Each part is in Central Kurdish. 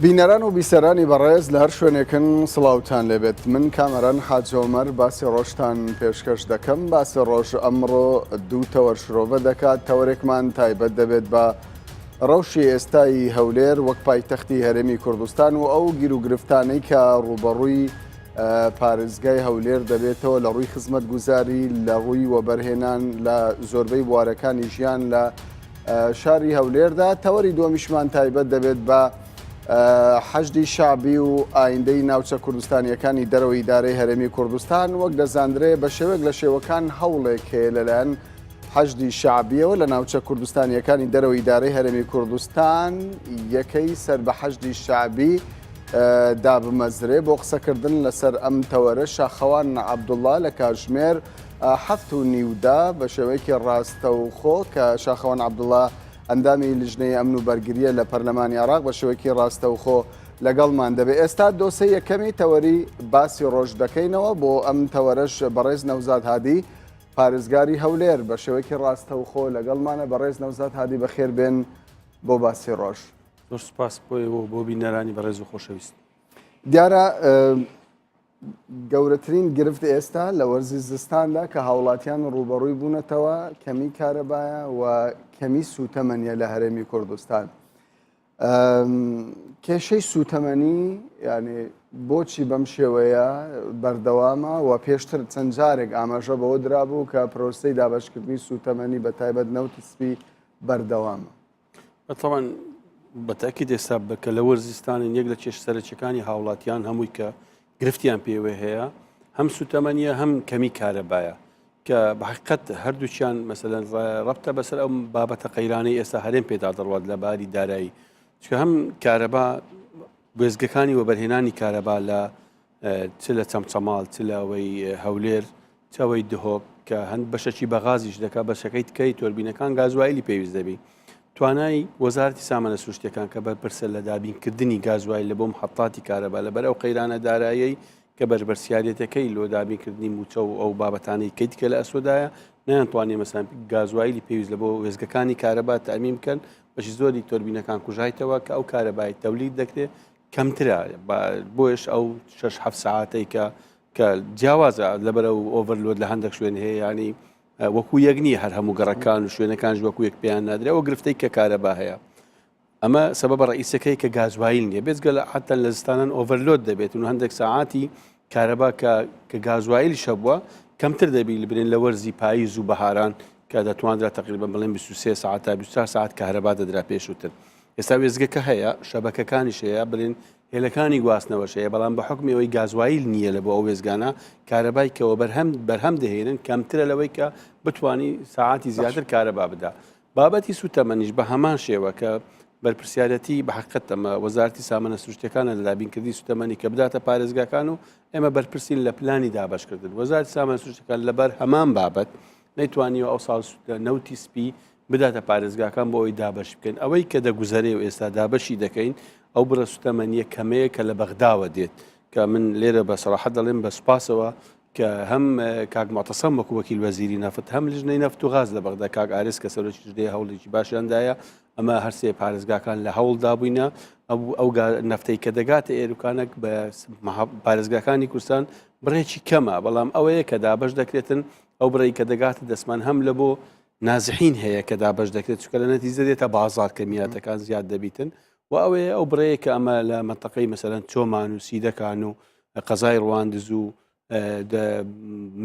بینەران و بیسەرانی بەڕێز لە هەر شوێنێکن سڵاوتان لێبێت من کامەران حاجۆمەر باسی ڕۆژتان پێشکەش دەکەم باسی ڕۆژ ئەمڕۆ دوو تەوەر شرۆڤە دەکات تەوەرێکمان تایبەت دەبێت بە ڕەوشی ئێستای هەولێر وەک پایتەختی هەرێمی کوردستان و ئەو گیروگرفتانەی کە ڕووبەڕووی پارێزگای هەولێر دەبێتەوە لە ڕووی خزمەتگوزاری لە ڕووی وەبەرهێنان لە زۆربەی بوارەکانی ژیان لە شاری هەولێردا تەوەری دووەمیشمان تایبەت دەبێت بە حەشدی شەعبی و ئایندەی ناوچە کوردستانیەکانی دەرەوەی ئیدارەی هەرێمی کوردستان وەک دەزاندرێ بە شێوەیەک لە شێوەکان هەوڵێک هەیە لەلایەن حەشدی شەعبیەوە لە ناوچە کوردستانیەکانی دەرەوەی ئیدارەی هەرێمی کوردستان یەکەی سەر بە حەشدی شەعبی دابمەزرێ بۆ قسەکردن لەسەر ئەم تەوەرە شاخەوان عەبدوڵڵا لە کاژمێر هەفت و نیودا بە شێوەیەکی ڕاستەوخۆ کە شاخەوان عەبدوڵڵا ئەندامی لیژنەی ئەمن و بەرگرییە لە پەرلەمانی عێراق بە شێوەیەکی ڕاستەوخۆ لەگەڵمان دەبێت. ئێستا دۆسێی یەکەمی تەوەری باسی ڕۆژ دەکەینەوە، بۆ ئەم تەوەرەش بەڕێز نەوزاد هادی پارێزگاری هەولێر بە شێوەیەکی ڕاستەوخۆ لەگەڵمانە. بەڕێز نەوزاد هادی بەخێر بێن بۆ باسی ڕۆژ. زۆر سوپاس بۆ ئێوە و بۆ بینەرانی بەڕێز و خۆشەویست. دیارە گەورەترین گرفت ئێستا لە وەرزی زستاندا کە هاوڵاتیان ڕووبەڕووی بوونەتەوە کەمی کارەبایە و کەمی سوتەمەنیە لە هەرێمی کوردستان. کێشەی سوتەمەنی یعنی بۆچی بەم شێوەیە بەردەوامە و پێشتر چەند جارێک ئاماژە بەوە درابوو کە پرۆسەی دابەشکردنی سوتەمەنی بە تایبەت نەوتی سپی بەردەوامە. تەوان بە تاکید ئێستا بکە لە وەرزستانن یەک لە کێش سەرەکیەکانی هاوڵاتیان هەمووی کە گرفتیان پێوە هەیە هەم سوتەمەنیە هەم کەمی کارەبایە کە بەحقت هەردووچیان مەسەلەن ڕەبتە بەسەر ئەو بابەتە قەیرانەی ئێستا هەرێم پێدا دەڕوات لە باری دارایی چکە هەم کارەبا وێزگەکانی وەبەرهێنانی کارەبا لە چ لە چەمچەماڵ چ لە ئەوەی هەولێر چ ئەوەی دهۆک کە هەند بەشەکی بە غازیش دەکا بەشەکەی تکەی تۆربینەکان گازوایلی پێویست دەبی توانای وەزارەتی سامانە سروشتەکان کە بەرپرسە لە دابینکردنی گازوایل لە بۆ محەتاتی کارەبا لەبەر ئەو قەیرانە دارایەی کە بەرپرسیارێتەکەی لۆ دابینکردنی موچە و ئەو بابەتانەی کەیت کە لە ئەسۆدایە نەیانتوانێ مەسەن گازوایلی پێویست لە بۆ وێزگەکانی کارەبا تەمین بکەن بەشی زۆری تۆربینەکان کوژایتەوە کە ئەو کارەبای تەولید دەکرێت کەمترە بۆیش ئەو شش هەفت سەعاتەی کە کە جیاوازە لەبەر ئەو overload لە هەندێک شوێن هەیە ینی وەکو یەک نییە هەر هەموو گەڕەکان و شوێنەکان وەکو یەک پێیان نادرێ ئەو گرفتەی کە کارەبا هەیە ئەمە سەبەبە ڕئیسەکەی کە گازوایل نییە بێجگە لە حتا لە زستانان overload دەبێت و هەندێک ساعاتی کارەبا کە کە گازوایل شەبووە کەمتر دەبی لبرێن لە وەرزی پاییز و بەهاران کە دەتوانرا تقریبا بڵێن 23 ساعت تا 24 ساعت کارەبا دەدرا پێشووتر ئێستا وێستگەکە هەیە، شەبەکەکانیش هەیە، بڵێن هێلەکانی گواستنەوەش هەیە، بەڵام بە حوکمی ئەوەی گازوایل نییە لە بۆ ئەو وێستگانە، کارەبای کە وەبەرهەم بەرهەم دەهێنن کەمترە لەوەی کە بتوانی سەعاتی زیاتر کارەبا بدا. بابەتی سووتەمەنیش بە هەمان شێوە کە بەرپرسیارەتی بە حەقیقەت ئەمە وەزارەتی سامانە سروشتیەکانە لە دابینکردنی سووتەمەنی کە بداتە پارێزگاکان و ئێمە بەرپرسین لە پلانی دابەشکردن. وەزارەتی سامانە سروشتیەکان لەبەر هەمان بابەت نەیتوانیوە ئەو ساڵ نەوتی سپی بداتە پارێزگاکان بۆ ئەوەی دابەش بکەن ئەوەی کە دەگوزەرێ و ئێستا دابەشی دەکەین ئەو بڕە سوتەمەنیە کەمەیە کە لە بەغداوە دێت کە من لێرە بە سەراحەت دەڵێم بە سوپاسەوە کە هەم کاک معتەسەم وەکو وەکیل وەزیری نەفت هەم لژنەی نەفت و غاز لە بەغدا کاک ئارێز کە سەرۆکی لژنەی هەوڵێکی باشیاندایە ئەمە هەرسێ پارێزگاکان لە هەوڵدا بووینە ئەو ئەو نەفتەی کە دەگاتە ئێروکانەک بە پارێزگاکانی کوردستان بڕێکی کەمە بەڵام ئەوەیە کە دابەش دەکرێتن ئەو بڕی کە دەگاتە دەستمان هەم لە بۆ نازحین هەیە کە دابەش دەکرێت چونکە لە نەتیجە دێتە بازار کەمیاتەکان زیاد دەبیتن و ئەوەیە ئەو بڕەیە کە ئەمە لە مەنتەقەی مەسەلەن چۆمان و سیدەکان و قەزای ڕواندز و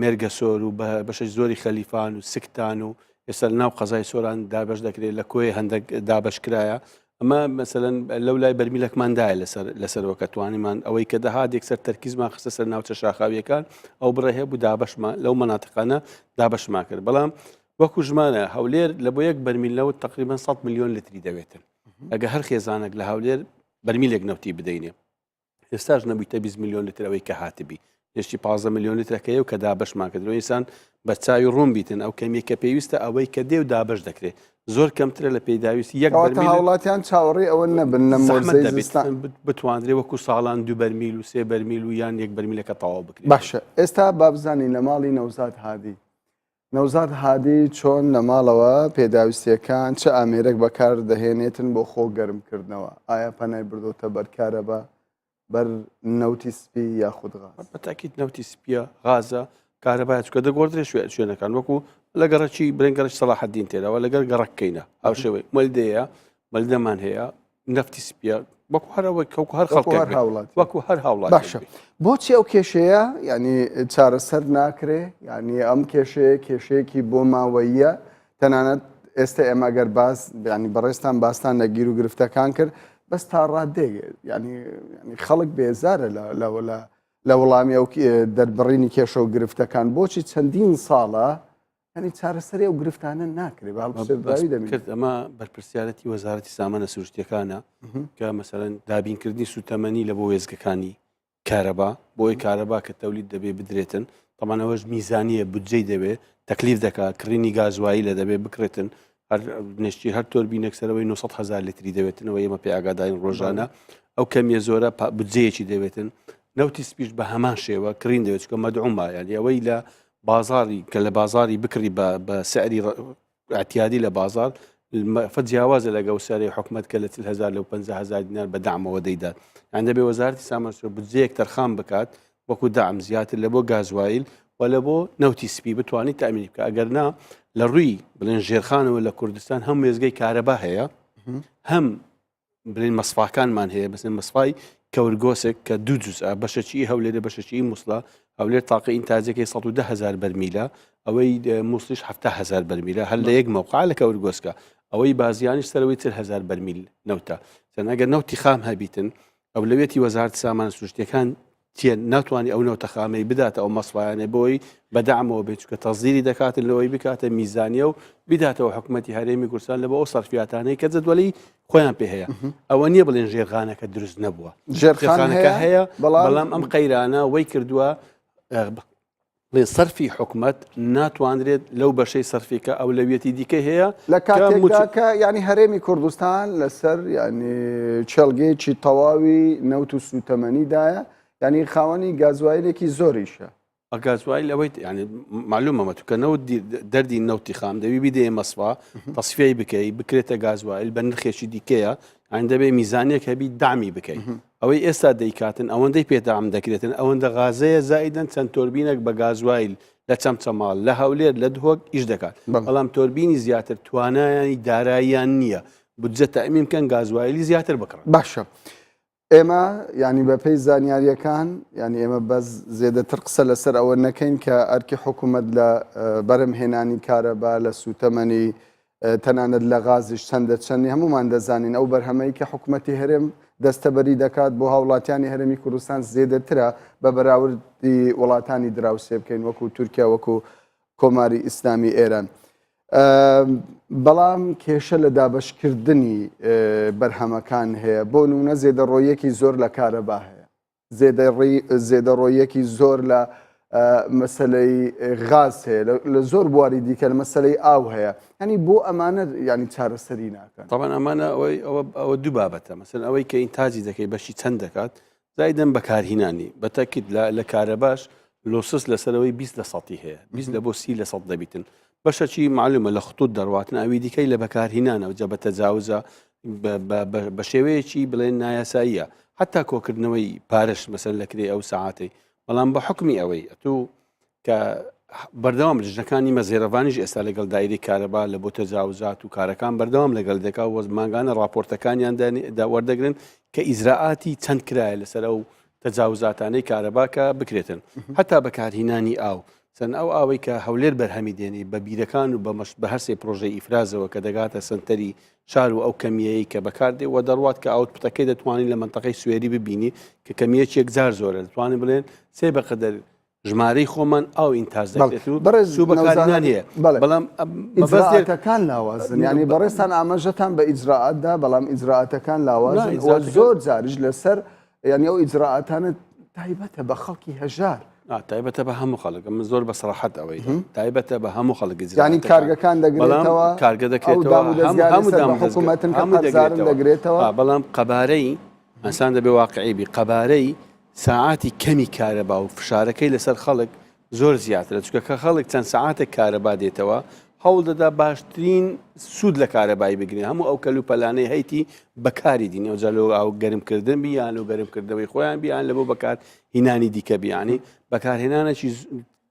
مێرگەسۆر و بەشەش زۆری خەلیفان و سکتان و ئێستا لە ناو قەزای سۆران دابەش دەکرێت لە کۆی هەندێک دابەش کرایە ئەمە مەسەلەن لەو لای بەرمیلەکماندایە لەسەر لەسەرەوە کە توانیمان ئەوەی کە دەهات یەکسەر تەرکیزمان خستە سەر ناوچە شاخاویەکان ئەو بڕە هەبوو دابەشمان لەو مەناتقانە دابەشمان کرد بەڵام وەکو ژمارە هەولێر لە بۆ یەک بەرمیل نەوت تقریبا 100 میلیۆن لتری دەوێتن ئەگە هەر خێزانێک لە هەولێر بەرمیلێک نەوتی بدەینێ ئێستاش نەبوویتە 20 میلیۆن لتر ئەوەی کە هاتبی نێشتی 15 میلیۆن لترەکەی و کە دابەشمان کرد ئینسان بە چاوی ڕوون بیتن ئەو کەمیە کە پێویستە ئەوەی کە دێ و دابەش دەکرێت زۆر کەمترە لە پێداویستی یەک بەرمیل هاوڵاتیان چاوەڕێی ئەوە نەبن لە زەحمەت دەبێت بتواندرێ وەکو ساڵان دوو بەرمیل و سێ بەرمیل و یان یەک بەرمیلەکە تەواو بکرێت باشە ئێستا با بزانین لە ماڵی نەوزاد هادی. نەوزاد هادی چۆن لە ماڵەوە پێداویستیەکان چ ئامێرێک بەکار دەهێنێتن بۆ خۆ گەرم کردنەوە؟ ئایا پەنای بردۆتە بەر کارەبا، بەر نەوتی سپی یاخود غاز؟ بە تاکید نەوتی سپیە، غازە، کارەبایە چونکە دەگۆڕدرێ شوێنەکان وەکو لە گەڕەکی برێن گەڕەکی سەڵاحەدین تێراوە لەگەر گەڕەککەینە هاوشێوەی مەلدەیە مەلدەمان هەیە نەفتی سپیە وەکو هەر ئەوەی کە وەکو هەر خەڵکێک هەر بێت. هاوڵاتی. وەکو هەر هاوڵاتی باشە بۆچی ئەو کێشەیە ینی چارەسەر ناکرێ ینی ئەم کێشەیە کێشەیەکی بۆ ماوەیە تەنانەت ئێستا ئێمە گەر باس ینی بەڕێزتان باستان لە گیر و گرفتەکان کرد بەس تا ڕادێک ینی ینی خەڵک بێزارە لە لە لە لە وەڵامی ئەو دەربڕینی کێشە و گرفتەکان بۆچی چەندین ساڵە یانی چارەسەری ئەو گرفتانە ناکرێ بە هەڵپەسێردراوی دەمێنێت. کرد ئەمە بەرپرسیارەتی وەزارەتی سامانە سروشتیەکانە کە مەسەلەن دابینکردنی سوتەمەنی لە بۆ وێزگەکانی کارەبا بۆی کارەبا کە تەولید دەبێ بدرێتن تەمانەوەش میزانیە بودجەی دەبێ تەکلیف دەکات کڕینی گازوایی لە دەبێ بکرێتن هەر نشتی هەر تۆربینێک سەرەوەی 900 هزار لتری دەوێتنەوە ئێمە پێ ئاگادارین ڕۆژانە ئەو کەمیە زۆرە بودجەیەکی دەوێتن نەوتی سپیش بە هەمان شێوە کڕین دەوێت چکە مەدعومە یعنی ئەوەی لە بازاڕی کە لە بازاڕی بکڕی بە بە سعری اعتیادی لە بازاڕ فە جیاوازە لەگەڵ سعری حکومت کە لە 40 هزار لەو 50 هزار دینار بە دامەوە دەیدات یان دەبێ وەزارەتی سامانسۆ بودجەیەک تەرخان بکات وەکو دام زیاتر لە بۆ گازوایل و لە بۆ نەوتی سپی بتوانیت تامینی بکە ئەگەر نا لە ڕووی بڵێن ژێرخانەوە لە کوردستان هەم وێزگەی کارەبا هەیە هەم بلین مەسفاکانمان هەیە بەسن مەسفای کەورگۆسێک کە دوو جوزئە بەشەکی هەولێرە بەشەکی موسڵە هەولێر تاقی ئینتاجەکەی 110 هزار بەرمیلە ئەوەی موسڵیش 70 هزار بەرمیلە هەر لە یەک مەوقع لە کەورگۆسکە ئەوەی بازیانیش سەرەوەی 40 هزار بەرمیل نەوتە چەند ئەگەر نەوتی خام هەبیتن ئەولەویەتی وەزارەتی سامانە سروشتیەکان چیە ناتوانانی ئەو نەوتە خامەی بداتە ئەو مەسوایانە بۆی بەدامەوە بێت چکە تەزیری دەکاتن لەوەی بکاتە میزانیە و بداتەوە حکوومەتتی هەرێمی کوردستان لە بۆ ئەو سەرفیاتانەی کە جەدوەلی خۆیان پێ هەیە ئەوە نییە بڵێن ژێرخانەکە دروست نەبووە ژێرخانەکە هەیە بەڵام ئەم قەیرانە وەی کردووە بڵێن سەرفی حکومەت ناتوانرێت لەو بەشەی سەرفی کە ئەولەویەتی دیکەی هەیە لە کاتێکدا کە یانی هەرێمی کوردستان لەسەر یانی چێڵگەیەکی تەواوی نەوت و سوتەمەنیدایە یانی خاوەنی گازوایلێکی زۆریشە. گازوایل ئەوەی یانی معلومە مە کە نەوت دەردی نەوتی خام دەبی بیدەیە مەسفا تەسفیەی بکەی بکرێتە گازوایل بە نرخێکی دیکەیە یانی دەبێ میزانێک هەبی دامی بکەیت ئەوەی ئێستا دەیکاتن ئەوەندەی پێ دەعم دەکرێتن ئەوەندە غازەیە زائیدەن چەند تۆربینێک بە گازوایل لە چەمچەماڵ لە هەولێر لە دهۆک ئیش دەکات بەڵام تۆربینی زیاتر توانایانی داراییان نییە بودجە تەئمین بکەن گازوایلی زیاتر بکڕن. باشە ئێمە یانی بەپێی زانیاریەکان یانی ئێمە بەس زێدەتر قسە لەسەر ئەوە نەکەین کە ئەرکی حکوومەت لە بەرهەمهێنانی کارەبا لە سووتەمەنی تەنانەت لە غازیش چەندە چەندی هەمومان دەزانین ئەو بەرهەمەی کە حکوومەتی هەرێم دەستەبەری دەکات بۆ هاوڵاتیانی هەرێمی کوردستان زێدەترە بە بەراوردی وڵاتانی دراوسێ بکەین وەکو تورکیا وەکو کۆماری ئیسلامی ئێران. بەڵام کێشە لە دابەشکردنی بەرهەمەکان هەیە بۆ نمونە زێدەڕۆیەکی زۆر لە کارەبا هەیە. زێدەڕۆییەکی زۆر لە مەسەلەی غاز هەیە لە زۆر بواری دیکە لە مەسەلەی ئاو هەیە هەنی بۆ ئەمانە ینی چارەسەری ناکەن طبعا ئەمانە ئەوەی ئەوە دوو بابەتە مەسەن ئەوەی کە ئینتاجی دەکەی بەشی چەند دەکات زایدەن بەکارهینانی بەتەکیت لە کارەباش لۆسس لەسەرەوەی 20 لە سەتی هەیە 20 لە بۆ سی لە سەد دەبیتن بەشەکی معلومە لە خطوط دەڕواتن ئەوی دیکەی لە بەکارهینانەوە جە بە تەجاوزە بە شێوەیەکی بڵێن نایاساییە حتا کۆکردنەوەی پارەش مەسەر لە کرێ ئەو سەعاتەی بەڵام بە حکمی ئەوەی ئەتوو کە بەردەوام لژنەکانی مەزێرەڤانیش ئێستا لەگەڵ دایری کارەبا لە بۆ تەجاوزات و کارەکان بەردەوام لەگەڵ دەکا وەز مانگانە راپۆرتەکانیان وەردەگرن کە ئیزراعاتی چەند کرایە لەسەر ئەو تەجاوزاتانەی کارەبا کە بکرێتن هەتا بەکارهینانی ئاو چەند ئەو ئاوەی کە هەولێر بەرهەمی دێنی بە بیرەکان و بە مەش بە هەرسێ پرۆژەی ئیفرازەوە کە دەگاتە سەنتەری شار و ئەو کەمیەی کە بەکاردێ و دەڕوات کە output ەکەی دەتوانین لە مەنتەقەی سوێری ببینی کە کەمیەکی یەکجار زۆرە دەتوانین بڵێن سێ بەقەدەر ژمارەی خۆمان ئاو ئینتاج دەکرێت و بەڕێز سوو بەکارهێنان هەیە بەڵێ بەڵام مەبەست لێ- ئیجرائاتەکان لاوازن یعنی بەڕێزتان ئاماژەتان بە ئیجرائات دا بەڵام ئیجرائاتەکان لاوازن نا، و ئیجرائاتەکان- زۆر جاریش لەسەر یعنی ئەو ئیجرائاتانە تایبەتە بە خەڵکی هەژار. نا تایبەتە بە هەموو خەڵک من زۆر بە سەراحەت ئەوەی تایبەتە بە هەموو خەڵک یانی کارگەکان دەگرێتەوە کارگە دەکرێتەوە دام و دەزگا سەر بە حکوومەتن کە قەرزارن دەگرێتەوە بەڵام قەبارەی ئەنسان دەبێ واقعی بی قەبارەی ساعاتی کەمی کارەبا و فشارەکەی لەسەر خەڵک. زۆر زیاترە چونکە کە خەڵک چەند سەعاتێک کارەبا دێتەوە هەوڵ دەدا باشترین سوود لە کارەبای بگرێ هەموو ئەو کەل و پەلانەی هەیتی بەکاری دینی ئەوجا لۆ ئاو گەرمکردن بی یان لۆ گەرمکردنەوەی خۆیان بی یان لە بۆ بەکار هینانی دیکە بیانی بەکارهێنانێکی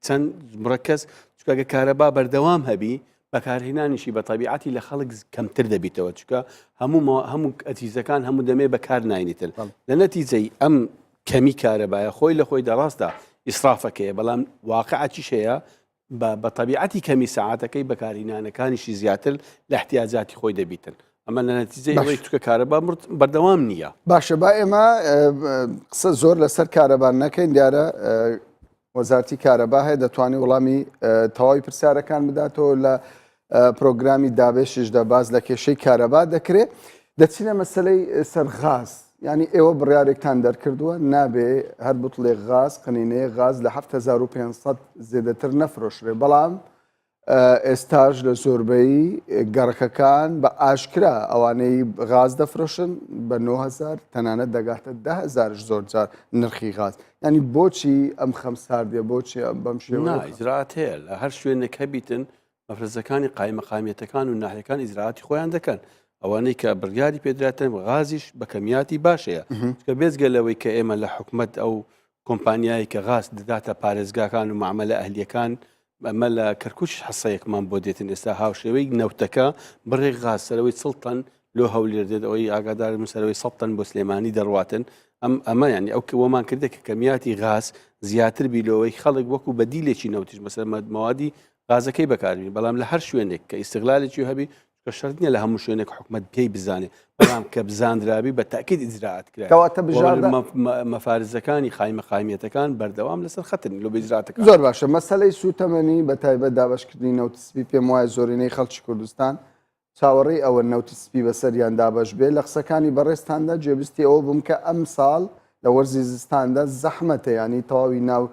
چەند مڕەکەس چونکە گە کارەبا بەردەوام هەبی بەکارهێنانیشی بە تەبیعەتی لە خەڵک کەمتر دەبیتەوە چونکە هەموو هەموو ئەجیزەکان هەموو دەمێ بەکار ناینیتن لە نەتیجەی ئەم کەمی کارەبایە خۆی لە خۆی دەڕاستە ئیسرافەکەیە بەڵام واقعەکیش هەیە بە تەبیعەتی کەمی سەعاتەکەی بەکارهینانەکانیشی زیاتر لە احتیاجاتی خۆی دەبیتن ئەمە لە نەتیجەی ئەوەی چکە کارەبا بەردەوام نییە. باشە با ئێمە قسە زۆر لەسەر کارەبا نەکەین دیارە وەزارتی کارەبا هەیە دەتوانێت وەڵامی تەواوی پرسیارەکان بداتەوە لە پرۆگرامی دابێشیشدا باس لە کێشەی کارەبا دەکرێت دەچینە مەسلەی سەر غاز ینی ئێوە بڕیارێکتان دەرکردووە نابێ هەر بتڵێک غاز قنینەیە غاز لە 7500 زێدەتر نەفرۆشرێ بەڵام ئێستاش لە زۆربەی گەڕەکەکان بە ئاشکرا ئەوانەی غاز دەفرۆشن بە 9000 تەنانەت دەگاتە دههزارش زۆر جار نرخی غاز ینی بۆچی ئەم خەم ساردیە بۆچی ئەم بەم شێوە ئیجرات هەیە لە هەر شوێنێک هەبیتن مەفرەزەکانی قایمەقامیەتەکان و ناحیەکان ئیجرائاتی خۆیان دەکەن ئەوانەی کە بڕیاری پێدراتن غازیش بە کەمیاتی باشەیە کە بێزگە لەوەی کە ئێمە لە حکومت ئەو کۆمپانیایی کە غاز دەداتە پارێزگاکان و معاملە ئەهلیەکان ئەمە لە کەرکوچ حسەیەکمان بۆ دێتن ئێستا هاوشێوەی نەوتەکە بڕێک غاز سەرەوەی سڵتەن لۆ هەولێر دێت ئەوەی ئاگادارم سەرەوەی 100 تەن بۆ سلێمانی دەڕواتن ئەم ئەمە ینی ئەو وەمان کردە کە کەمیاتی غاز زیاتر بیلەوەی خەڵک وەکو بەدیلێکی نەوتیش مەسەر مەوادی غازەکەی بەکاربین بەڵام لە هەر شوێنێک کە ئیستغلالێکی هەبی کە شەرت نییە لە هەموو شوێنێک حکومت پێی بزانێ بەڵام کە بزاندرابی بە تاکید ئیجرائات کرا کەواتە بژاردە مەفارزەکانی قایمە قایمیەتەکان بەردەوام لەسەر خەتن لۆ ئیجرائاتەکان زۆر باشە مەسەلەی سوتەمەنی بە تایبەت دابەشکردنی نەوتی سپی پێم وایە زۆرینەی خەڵکی کوردستان چاوەڕێی ئەوەن نەوتی سپی بەسەریان دابەش بێ، لە قسەکانی بەڕێزتاندا گوێبیستی ئەوە بووم کە ئەمساڵ لە وەرزی زستاندا زەحمەتە یانی تەواوی ناو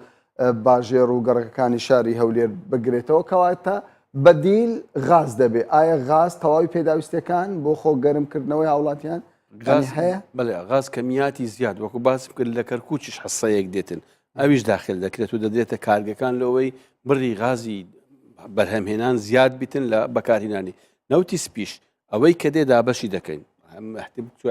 باژێڕ و گەڕەکەکانی شاری هەولێر بگرێتەوە کەواتە بەدیل غاز دەبێ ئایا غاز تەواوی پێداویستەکان بۆ خۆ گەرمکردنەوەی هاوڵاتیان غاز هەیە؟ بەڵێ غاز کەمیاتی زیاد وەکو باسم کرد لە کەرکووکیش حسەیەک دێتن ئەویش داخل دەکرێت و دەدرێتە کارگەکان لەوەی بڕی غازی بەرهەمهێنان زیاد بیتن لە بەکارهینانی نەوتی سپیش ئەوەی کە دێ دابەشی دەکەین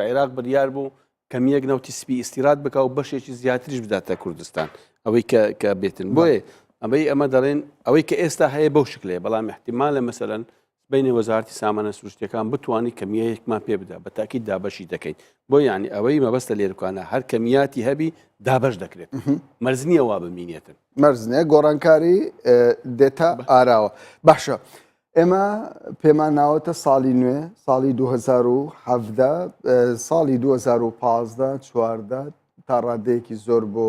عێراق بڕیار بوو کەمیەک نەوتی سپی ئیسیرات بکە و بەشێکی زیاتریش بداتە کوردستان ئەوەی کە کە بێتن بۆیە ئەمەی ئەمە دەڵێن ئەوەی کە ئێستا هەیە بەو شکلەیە بەڵام احتیمالە مەسەلەن سبەینێ وەزارەتی سامانە سروشتیەکان بتوانی کەمیەیەکمان پێ بدا بە تاکید دابەشی دەکەین بۆ یعنی ئەوەی مەبەستە لێرکانە هەر کەمیاتی هەبی دابەش دەکرێت مەرج نییە وا بمینێتن مەرج نییە گۆڕانکاری دێتە ئاراوە باشە ئێمە پێمان ناوەتە ساڵی نوێ ساڵی 2017 ساڵی 2015 14 تا ڕادەیەکی زۆر بۆ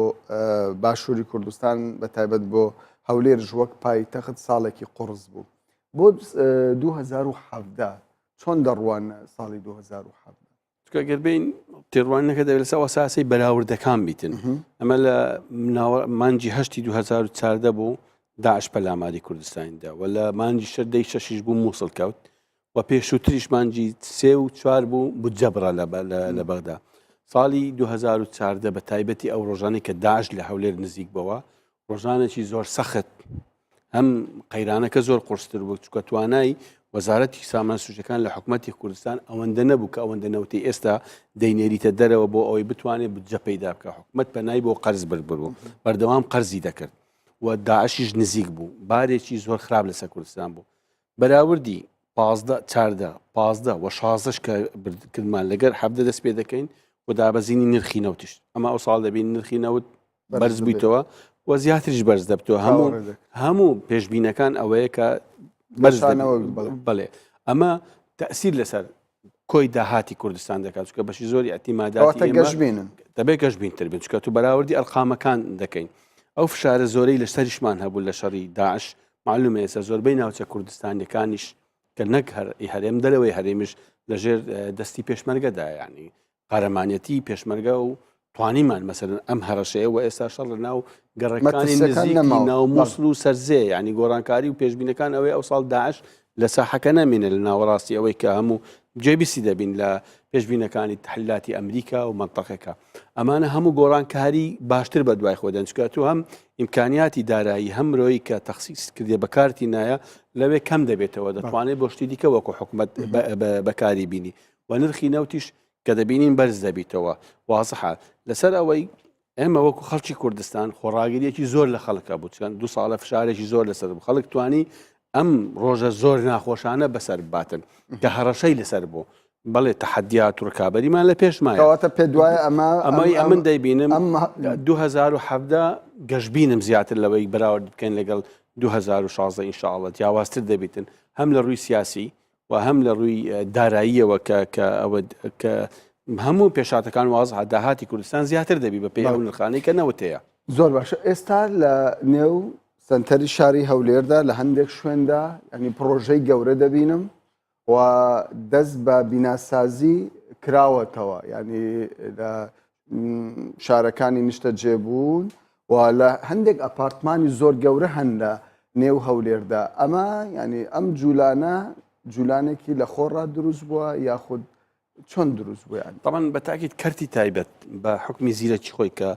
باشووری کوردستان بە تایبەت بۆ هەولێرش وەک پایتەخت ساڵێکی قوڕس بوو بۆ 2017 چۆن دەڕوانە ساڵی 2017؟ چونکە گەر بین تێڕوانینەکە دەبێت لەسەر ئەساسی بەراوردەکان بیتن ئەمە لە مانگی هەشتی 2014 بوو داعش پەلاماری کوردستاندا و لە مانگی شەردەی شەشیش بوو مووسڵ کەوت و پێشووتریش مانگی سێ و چوار بوو بودجە بڕا لە بەغدا ساڵی 2014 بە تایبەتی ئەو ڕۆژانەی کە داعش لە هەولێر نزیک بەوە ڕۆژانێکی زۆر سەخت هەم قەیرانەکە زۆر قورستر بوو چکە توانای وەزارەتی سامان سوشەکان لە حکوومەتتی کوردستان ئەوەندە نەبوو کە ئەوەندە نەوتی ئێستا دەینێریتە دەرەوە بۆ ئەوەی بتوانێت بودجە پەیدا بکە حکوومەت پەنای بۆ قەرز بردبوو بەردەوام قەرزی دەکرد و داعشیش نزیک بوو بارێکی زۆر خراپ لەسەر کوردستان بوو بەراوردی 15 چاردە 15 و شازدەش کە کردمان لەگەر حەفدە دەست پێ دەکەین و دابەزینی نرخی نەوتیش ئەمە ئەو ساڵ دەبین نرخی نەوت بەرز بوویتەوە و زیاتریش بەرز دەبتەوە هەموو هەموو پێشبینەکان ئەوەیە کە بەرز بڵێ ئەمە تەسیر لەسەر کۆی داهاتی کوردستان دەکات چکە بەشی زۆری ئەتیماداتی گەشببینن دەبێت گەشببینتر بن چکە تو بەراوردی ئەرقامەکان دەکەین ئەو فشارە زۆرەی لە سەریشمان هەبوو لە شەڕی داعش معلومە ئێستا زۆربەی ناوچە کوردستانیەکانیش کە نەک هەر هەرێم دەرەوەی هەرێمیش لەژێر دەستی پێشمەرگەدا ینی قارەمانەتی پێشمەرگە و توانیمان مەسەرن ئەم هەڕەشەیە و ئێستا شەڕ لە ناو گەڕەکانی نزیکی ناو مووسڵ و سەرزێ ینی گۆڕانکاری و پێشبینەکان ئەوەی ئەو ساڵ داعش لە ساحەکە نامێنێ لە ناوەڕاستی ئەوەی کە هەموو گوێبیستی دەبین لە پێشبینەکانی تحلیلاتی ئەمریکا و مەنتەقەکە ئەمانە هەموو گۆڕانکاری باشتر بە دوای خۆ دەن چکە تو هەم ئیمکانیاتی دارایی هەم مرۆیی کە تەخسیس کردێ بەکارتی نایە لەوێ کەم دەبێتەوە دەتوانێت بۆ شتی دیکە وەکو حکومت بەکاری بینی و نرخی نەوتیش کە دەبینین بەرز دەبیتەوە وازحە لەسەر ئەوەی ئێمە وەکو خەڵکی کوردستان خۆڕاگریەکی زۆر لە خەڵکە بوو چەند دو ساڵە فشارێکی زۆر لەسەر بوو خەڵک توانی ئەم ڕۆژە زۆر ناخۆشانە بەسەر باتن کە هەڕەشەی لەسەر بوو بەڵێ تەحەدیات و ڕکابەریمان لە پێشمایە. کەواتە پێت وایە ئەمە ئەمەی ئەمن دەیبینم 2017 گەشبینم زیاتر لەوەی بەراورد بکەین لەگەڵ 2016 ئینشاءڵڵە جیاوازتر دەبیتن هەم لە ڕووی سیاسی و هەم لە ڕووی داراییەوە کە کە ئەوە کە هەموو پێشاتەکان وازحە داهاتی کوردستان زیاتر دەبی بە پێی ئەو نرخانەی کە نەوت هەیە. زۆر باشە ئێستا لە نێو سەنتەری شاری هەولێردا لە هەندێک شوێندا ینی پڕۆژەی گەورە دەبینم و دەست بە بیناسازی کراوەتەوە ینی لە شارەکانی نیشتە جێبوون و لە هەندێک ئەپارتمانی زۆر گەورە هەن لە نێو هەولێردا ئەمە ینی ئەم جوولانە جوولانێکی لە خۆڕا دروست بووە یاخود چۆن دروست بوو یان طبعا بە تاکید کەرتی تایبەت بە حکمی زیرەکی خۆی کە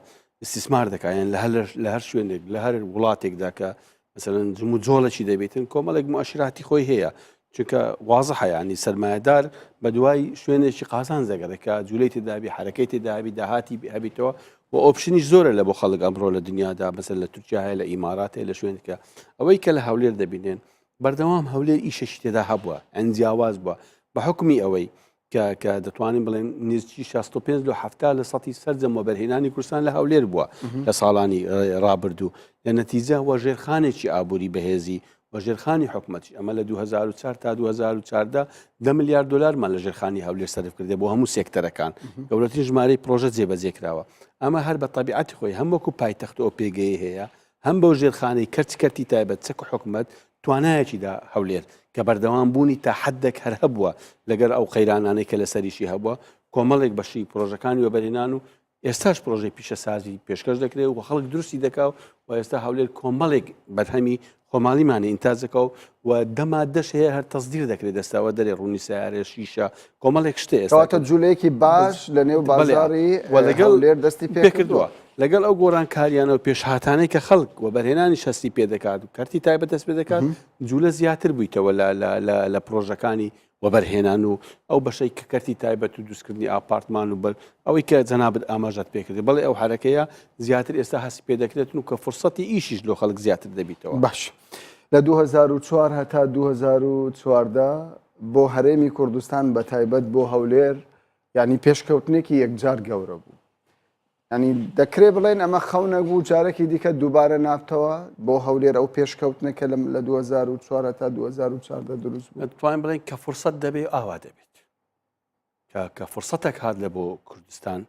استثمار دەکات یان لە هەر لە هەر شوێنێک لە هەر وڵاتێکدا کە مثلەن جموجۆڵێکی دەبێتن کۆمەڵێک مؤشراتی خۆی هەیە چونکە وازحە ینی سرمایهدار بە دوای شوێنێکی قازان دەگەڕێت کە جوولەی تێدابی حرەکەی تێدابی داهاتی هەبیتەوە و option یش زۆرە لە بۆ خەڵک ئەمڕۆ لە دنیادا مەسەر لە تورکیا هەیە لە ئیمارات هەیە لە شوێنکە ئەوەی کە لە هەولێر دەبینێن بەردەوام هەولێر ئیشەشی تێدا هەبووە ئەن جیاواز بووە بە حکومی ئەوەی کە کە دەتوانین بڵێن نزیکی 65 لۆ 70 لە سەتی سەرجەم وەبەرهێنانی کوردستان لە هەولێر بووە لە ساڵانی ڕابردوو لە نەتیجە وە ژێرخانێکی ئابووری بەهێزی و ژێرخانی حکومەتی ئەمە لە 2004 تا 2014 دە ملیار دلارمان لە ژێرخانی هەولێر سەرف کردێ بۆ هەموو سێکتەرەکان گەورەترین ژمارەی پرۆژە جێبەجێ کراوە ئەمە هەر بە تەبیعەتی خۆی هەم وەکو پایتەخت ئەو پێگەی هەیە هەم بەو ژێرخانەی کەرت کەرتی تایبەت چەک و حکومەت توانایەکی دا هەولێر کە بەردەوام بوونی تا حدێک هەر هەبووە لەگەر ئەو قەیرانانەی کە لەسەریشی هەبووە کۆمەڵێک بەشی پرۆژەکانی وەبەرهێنان و ئێستاش پرۆژەی پیشەسازی پێشکەش دەکرێت و خەڵک دروستی دەکا و ئێستا هەولێر کۆمەڵێک بەرهەمی خۆماڵیمانی ئینتاج دەکا و دە مادەش هەیە هەر تەسدیر دەکرێت دەستەوە دەرێ ڕوونی سیارە شیشە کۆمەڵێک شتێ ئێستا کەواتە جولەیەکی باش لە نێو بازاڕی و لەگەڵ هەولێر دەستی پێکردووە. پێکردووە لەگەڵ ئەو گۆڕانکاریانە و پێشهاتانەی کە خەڵک وەبەرهێنانیش هەستی پێ دەکات و کەرتی تایبەت دەست پێ دەکات جوولە زیاتر بوویتەوە لە لە لە لە پرۆژەکانی وەبەرهێنان و ئەو بەشەی کە کەرتی تایبەت و دروستکردنی ئاپارتمان و بەر ئەوەی کە جەنابت ئاماژەت پێکردی بەڵێ ئەو حەرەکەیە زیاتر ئێستا هەستی پێ دەکرێتن و کە فرسەتی ئیشیش لۆ خەڵک زیاتر دەبیتەوە. باش لە 2004 هەتا 2014 بۆ هەرێمی کوردستان بە تایبەت بۆ هەولێر یعنی پێشکەوتنێکی یەکجار گەورە بوو ینی دەکرێ بڵێن ئەمە خەونەک بوو جارێکی دیکە دووبارە نابتەوە بۆ هەولێر ئەو پێشکەوتنە کە لەم لە 2004 تا 2014 دروست بوو دەتوانین بڵێن کە فرسەت دەبێ ئاوا دەبێت کە کە فرسەتێک هات لە بۆ کوردستان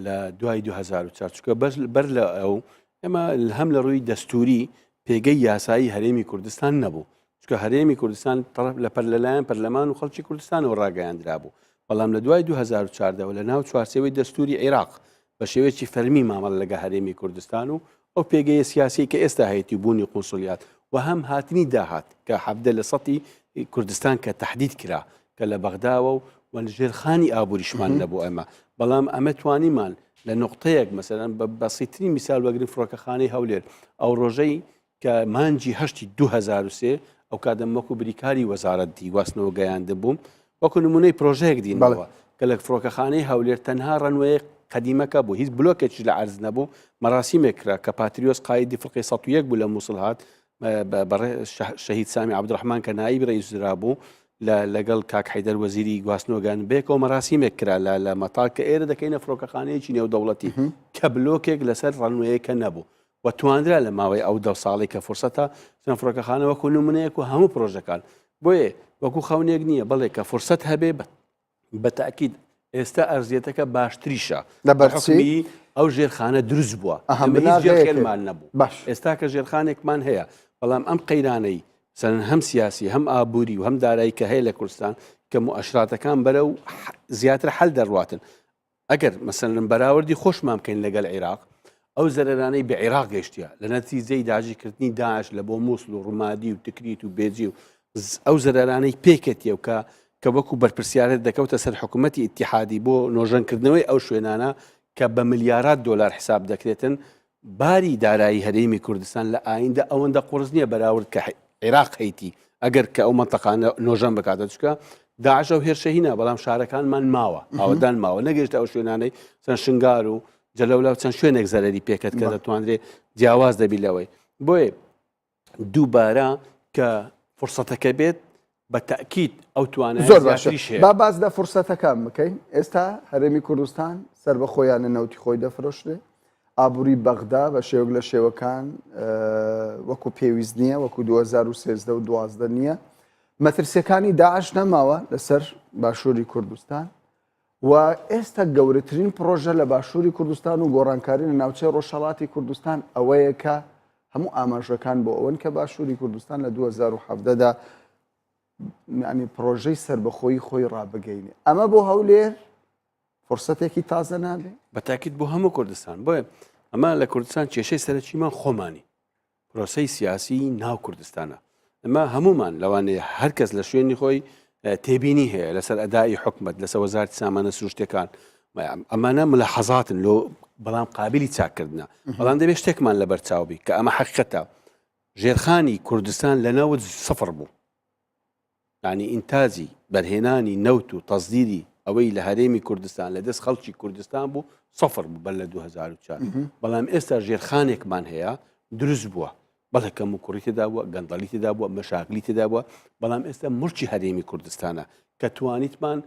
لە دوای 2004 چکە بەس بەر لە ئەو ئێمە هەم لە ڕووی دەستوری پێگەی یاسایی هەرێمی کوردستان نەبوو چکە هەرێمی کوردستان طرف لە پەرلەلایەن پەرلەمان و خەڵکی کوردستانەوە ڕاگەیاندرا بوو بەڵام لە دوای 2014 لە ناو چوارچێوەی دەستوری عێراق بە شێوەیەکی فەرمی مامەڵە لەگە هەرێمی کوردستان و ئەو پێگەیە سیاسی کە ئێستا هەیەی بوونی قونسڵیات و هەم هاتنی داهات کە حەڤدە لە سەتی کوردستان کە تهدید کرا کە لە بەغداوە و و ژێرخانی ئابووریشمان نەبوو ئەمە بەڵام ئەمە توانیمان لە نقطەیەک مەسەرەن بە بەسیترین میسال وەگرن فڕۆکەخانەی هەولێر ئەو ڕۆژەی کە مانگی هەشتی 2023 ئەو کاتم وەکو بریکاری وەزارەت دی گواستنەوە گەیاندبووم وەکو نمونەی پرۆژەیەک دینەوە کە لە فڕۆکەخانەی هەولێر تەنها runway قەدیمەکە بوو هیچ بلۆکێکیش لە عەرز نەبوو مەراسیمێک کرا کە پاتریۆس قایدی فرقەی 101 بوو لە مووسڵ هات شەهید سامی عەبدولڕەحمان کە نائیب رئیس وزرا بوو لەگەڵ کاک حەیدەر وەزیری گواستنەوەگان بێکەوە مەراسیمێک کرا لە لە مەتار کە ئێرە دەکەینە فڕۆکەخانەیەکی نێودەوڵەتی کە بلۆکێک لەسەر runway ەکە نەبوو و توانرا لە ماوەی ئەو دە ساڵی کە فرسەتە چەند فڕۆکەخانە وەکو نمونەیەک و هەموو پرۆژەکان بۆیە وەکو خەونێک نییە بەڵێ کە فرسەت هەبێ بە تاکید ئێستا ئەرزیەتەکە باشتریشە لەبەر چی؟ ئەو ژێرخانە دروست بووە ژێرخێنمان نەبوو باش ئێستا کە ژێرخانێکمان هەیە بەڵام ئەم قەیرانەی سەن هەم سیاسی هەم ئابووری و هەم دارایی کە هەیە لە کوردستان کە مؤشراتەکان بەرە و زیاتر حل دەڕواتن ئەگەر مەسەلەن بەراوردی خۆشمان بکەین لەگەل عیراق ئەو زەرەرانەی بە عیراق گەشتە لە نەتیجەی داگیرکردنی داعش لە بۆ مووسڵ و ڕمادی و تکریت و بێجی و ئەو زەرەرانەی پێکەتیە و کە کە وەکو بەرپرسیارێت دەکەوتە سەر حکوومەتی ئیتیحادی بۆ نۆژەنکردنەوەی ئەو شوێنانە کە بە ملیارات دۆلار حساب دەکرێتن. باری دارایی هەرێمی کوردستان لە ئایندە ئەوەندە قورس نییە بەراورد کە عێراق هەیتی ئەگەر کە ئەو مەنتەقانە نۆژەن بکاتە چکە داعش ئەو هێرشە هینا بەڵام شارەکانمان ماوە ئاوەدان ماوە نەگەشتە ئەو شوێنانەی چەند شنگار و جەلەولا و چەند شوێنێک زەرری پێکەت کە دەتوانرێت جیاواز دەبی لەوەی بۆیە دووبارە کە فرسەتەکە بێت بە تەئکید ئەو توانایە زۆر باشە زیاتریش هەیە. با باس لە فرسەتەکان بکەین ئێستا هەرێمی کوردستان سەربەخۆیانە نەوتی خۆی دەفرۆشرێ ئابووری بەغدا بە شێوەک لە شێوەکان وەکو پێویست نییە وەکو 2013 و 12 نییە مەترسیەکانی داعش نەماوە لەسەر باشووری کوردستان و ئێستا گەورەترین پڕۆژە لە باشووری کوردستان و گۆڕانکاری لە ناوچەی ڕۆژهەڵاتی کوردستان ئەوەیە کە هەموو ئاماژەکان بۆ ئەوەن کە باشووری کوردستان لە 2017 دا ینی پڕۆژەی سەربەخۆیی خۆی ڕابگەینێ ئەمە بۆ هەولێر فرسەتێکی تازە نابێ بە تاکید بۆ هەموو کوردستان بۆیە ئەمە لە کوردستان کێشەی سەرەکیمان خۆمانی پرۆسەی سیاسی ناو کوردستانە. ئەمە هەموومان لەوانەیە هەر کەس لە شوێنی خۆی تێبینی هەیە لەسەر ئەدای حکومت لەسەر وەزارتی سامانە سروشتەکان ئەمانە ملەحەزاتن لۆ بەڵام قابلی چاکردنە بەڵام دەبێت شتێکمان لەبەر چاوبی کە ئەمە حقیقەتە ژێرخانی کوردستان لە نەوت سفر بوو یانی ئینتاجی بەرهێنانی نەوت و تەزدیری ئەوەی لە هەرێمی کوردستان لە دەست خەڵکی کوردستان بوو سەفر بوو بەر لە 2004 بەڵام ئێستا ژێرخانێکمان هەیە دروست بووە بەڵێ کەم و کوڕی تێدا بووە گەندەڵی تێدا بووە مەشاکلی تێدا بووە بەڵام ئێستا مڵکی هەرێمی کوردستانە کە توانیتمان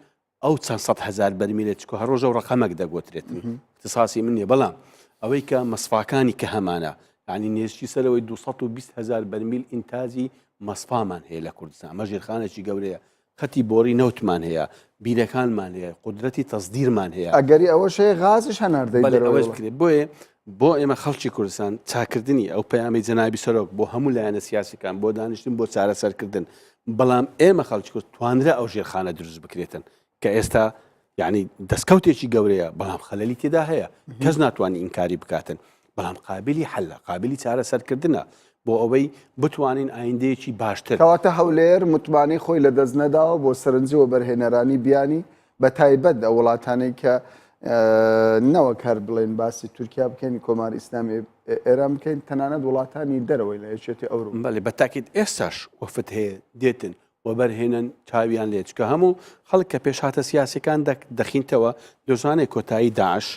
ئەو چەند سەدهەزار بەرمیلە چکۆ هەر ڕۆژە و ڕقەمەک دەگوترێتن اختصاصی من نییە بەڵام ئەوەی کە مەسفاکانی کە هەمانە یعنی نێزکی سەرەوەی 220 هزار بەرمیل ئینتاجی مەسفامان هەیە لە کوردستان ئەمە ژێرخانێکی گەورەیە خەتی بۆری نەوتمان هەیە بیرەکانمان هەیە قدرەتی تەزدیرمان هەیە ئەگەری ئەوەش هەیە غازیش هەناردەی بەڵێ دەرەوەی ئەوەش وڵات. بکرێت بۆیە بۆ ئێمە خەڵکی کوردستان چاکردنی ئەو پەیامی جەنابی سەرۆک بۆ هەموو لایەنە سیاسەکان بۆ دانیشتن بۆ چارەسەرکردن بەڵام ئێمە خەڵکی کورد توانرا ئەو ژێرخانە دروست بکرێتن کە ئێستا یعنی دەستکەوتێکی گەورەیە بەڵام خەلەلی تێدا هەیە کەس ناتوانانی ئینکاری بکاتن بەڵام قابلی حلە قابلی چارەسەرکردنە بۆ ئەوەی بتوانین ئایندەیەکی باشتر کەواتە هەولێر متمانەی خۆی لەدەست نەداوە بۆ سەرنجی وەبەرهێنەرانی بیانی بە تایبەت ئەو وڵاتانەی کە نەوەک هەر بڵێن باسی تورکیا بکەین کۆماری ئیسلامی ئێران بکەین تەنانەت وڵاتانی دەرەوەی لە یەکێتی ئەوروپا. بەڵێ بە تاکید ئێستاش وەفد هەیە دێتن وەبەرهێنن چاویان لێ چکە هەموو خەڵک کە پێشهاتە سیاسەکان دەخینتەوە دەزانێت کۆتایی داعش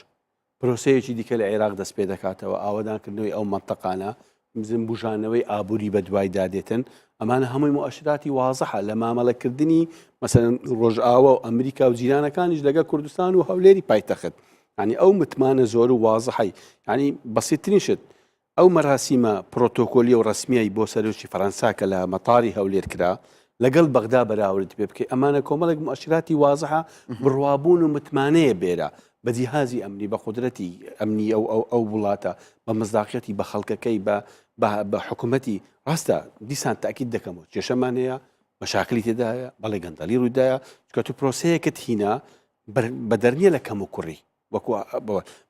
پرۆسەیەکی دیکە لە عێراق دەست پێ دەکاتەوە، ئاوەدانکردنەوەی ئەو مەنتەقانە، بوژانەوەی ئابووری بەدوایدا دێتن، ئەمانە هەمووی موئەشراتی وازحە لە مامەڵەکردنی مەسەلەن ڕۆژئاوا و ئەمریکا و جیرانەکانیش لەگەڵ کوردستان و هەولێری پایتەخت. یانی ئەو متمانە زۆر و وازحەی یانی بەسیترین شت ئەو مەراسیمە پرۆتۆکۆلیە و ڕەسمیەی بۆ سەرۆکی فەرەنسا کە لە مەتاری هەولێر کرا لەگەڵ بەغدا بەراورد پێ بکەی ئەمانە کۆمەڵێک موئەشیراتی وازحە بڕوابوون و متمانەیە بێرە بە جیهازی ئەمنی بە قودرەتی ئەمنی ئەو ئەو ئەو وڵاتە بە مزداقیەتی بە خەڵکەکەی بە بە حکوومەتی ڕاستە دیسان تاکید دەکەمەوە کێشەمان هەیە مەشاکلی تێدایە بەڵێ گەندەڵی ڕوویدایە چکە تو پرۆسەیەکت هینا بەدەر نییە لە کەم و کوڕی وەکو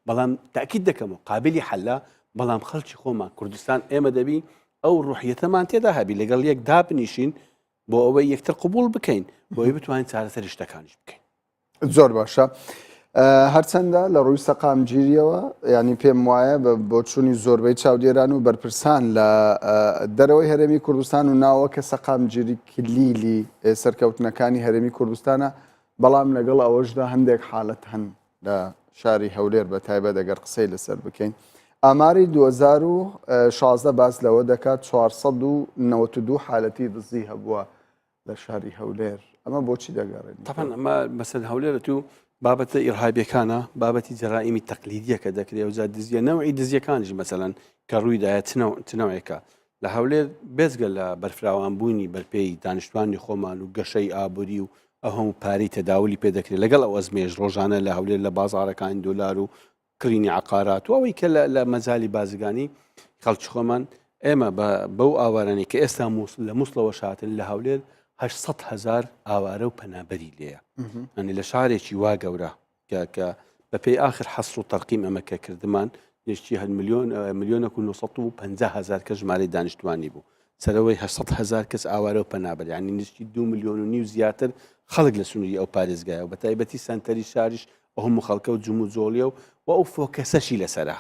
بەڵام تاکید دەکەمەوە قابلی حەلە بەڵام خەڵکی خۆمان کوردستان ئێمە دەبی ئەو ڕوحیەتەمان تێدا هەبی لەگەڵ یەک دابنیشین بۆ ئەوەی یەکتر قوبول بکەین بۆی بتوانین چارەسەری شتەکانیش بکەین. زۆر باشە هەرچەندە لە ڕووی سەقامگیریەوە ینی پێم وایە بە بۆچوونی زۆربەی چاودێران و بەرپرسان لە دەرەوەی هەرێمی کوردستان و ناوە کە سەقامگیری کلیلی سەرکەوتنەکانی هەرێمی کوردستانە بەڵام لەگەڵ ئەوەشدا هەندێک حالەت هەن لە شاری هەولێر بە تایبەت ئەگەر قسەی لەسەر بکەین ئاماری 2016 باس لەوە دەکات 492 حالەتی دزی هەبووە لە شاری هەولێر ئەمە بۆچی دەگەڕێن طبعا ئەمە مەسەل هەولێرە تو بابەتە ئیرهابیەکانە بابەتی جەرائیمی تەقلیدیە کە دەکرێت و جا دزیە نەوعی دزیەکانیش مەسەلەن کە ڕوویدایە چ نەوعێکە لە هەولێر بێجگە لە بەرفراوانبوونی بەرپێی دانیشتوانی خۆمان و گەشەی ئابووری و ئەو هەموو پارەی تەداولی پێ دەکرێت لەگەڵ ئەو ئەزمەیەش ڕۆژانە لە هەولێر لە بازاڕەکانی دۆلار و کڕینی عقارات و ئەوەی کە لە مەجالی بازرگانی خەڵکی خۆمان ئێمە بەو ئاوارانەی کە ئێستا لە مووسڵەوە شاتن لە هەولێر 800 هزار ئاوارە و پەنابەری لێیە ئەنی لە شارێکی وا گەورە کە کە بەپێی ئاخر حەسر و تەرقیم ئەمە کە کردمان نشتی هەر میلیۆن میلیۆنێک و 950 هزار کە ژمارەی دانیشتوانی بوو سەرەوەی 800 هزار کەس ئاوارە و پەنابەر یعنی نشتی 2 میلیۆن و نیو زیاتر خەڵک لە سنووری ئەو پارێزگایە و بە تایبەتی سەنتەری شاریش. و هەموو خەڵکە و جموجۆڵیە و و ئەو focus ەشی لەسەرە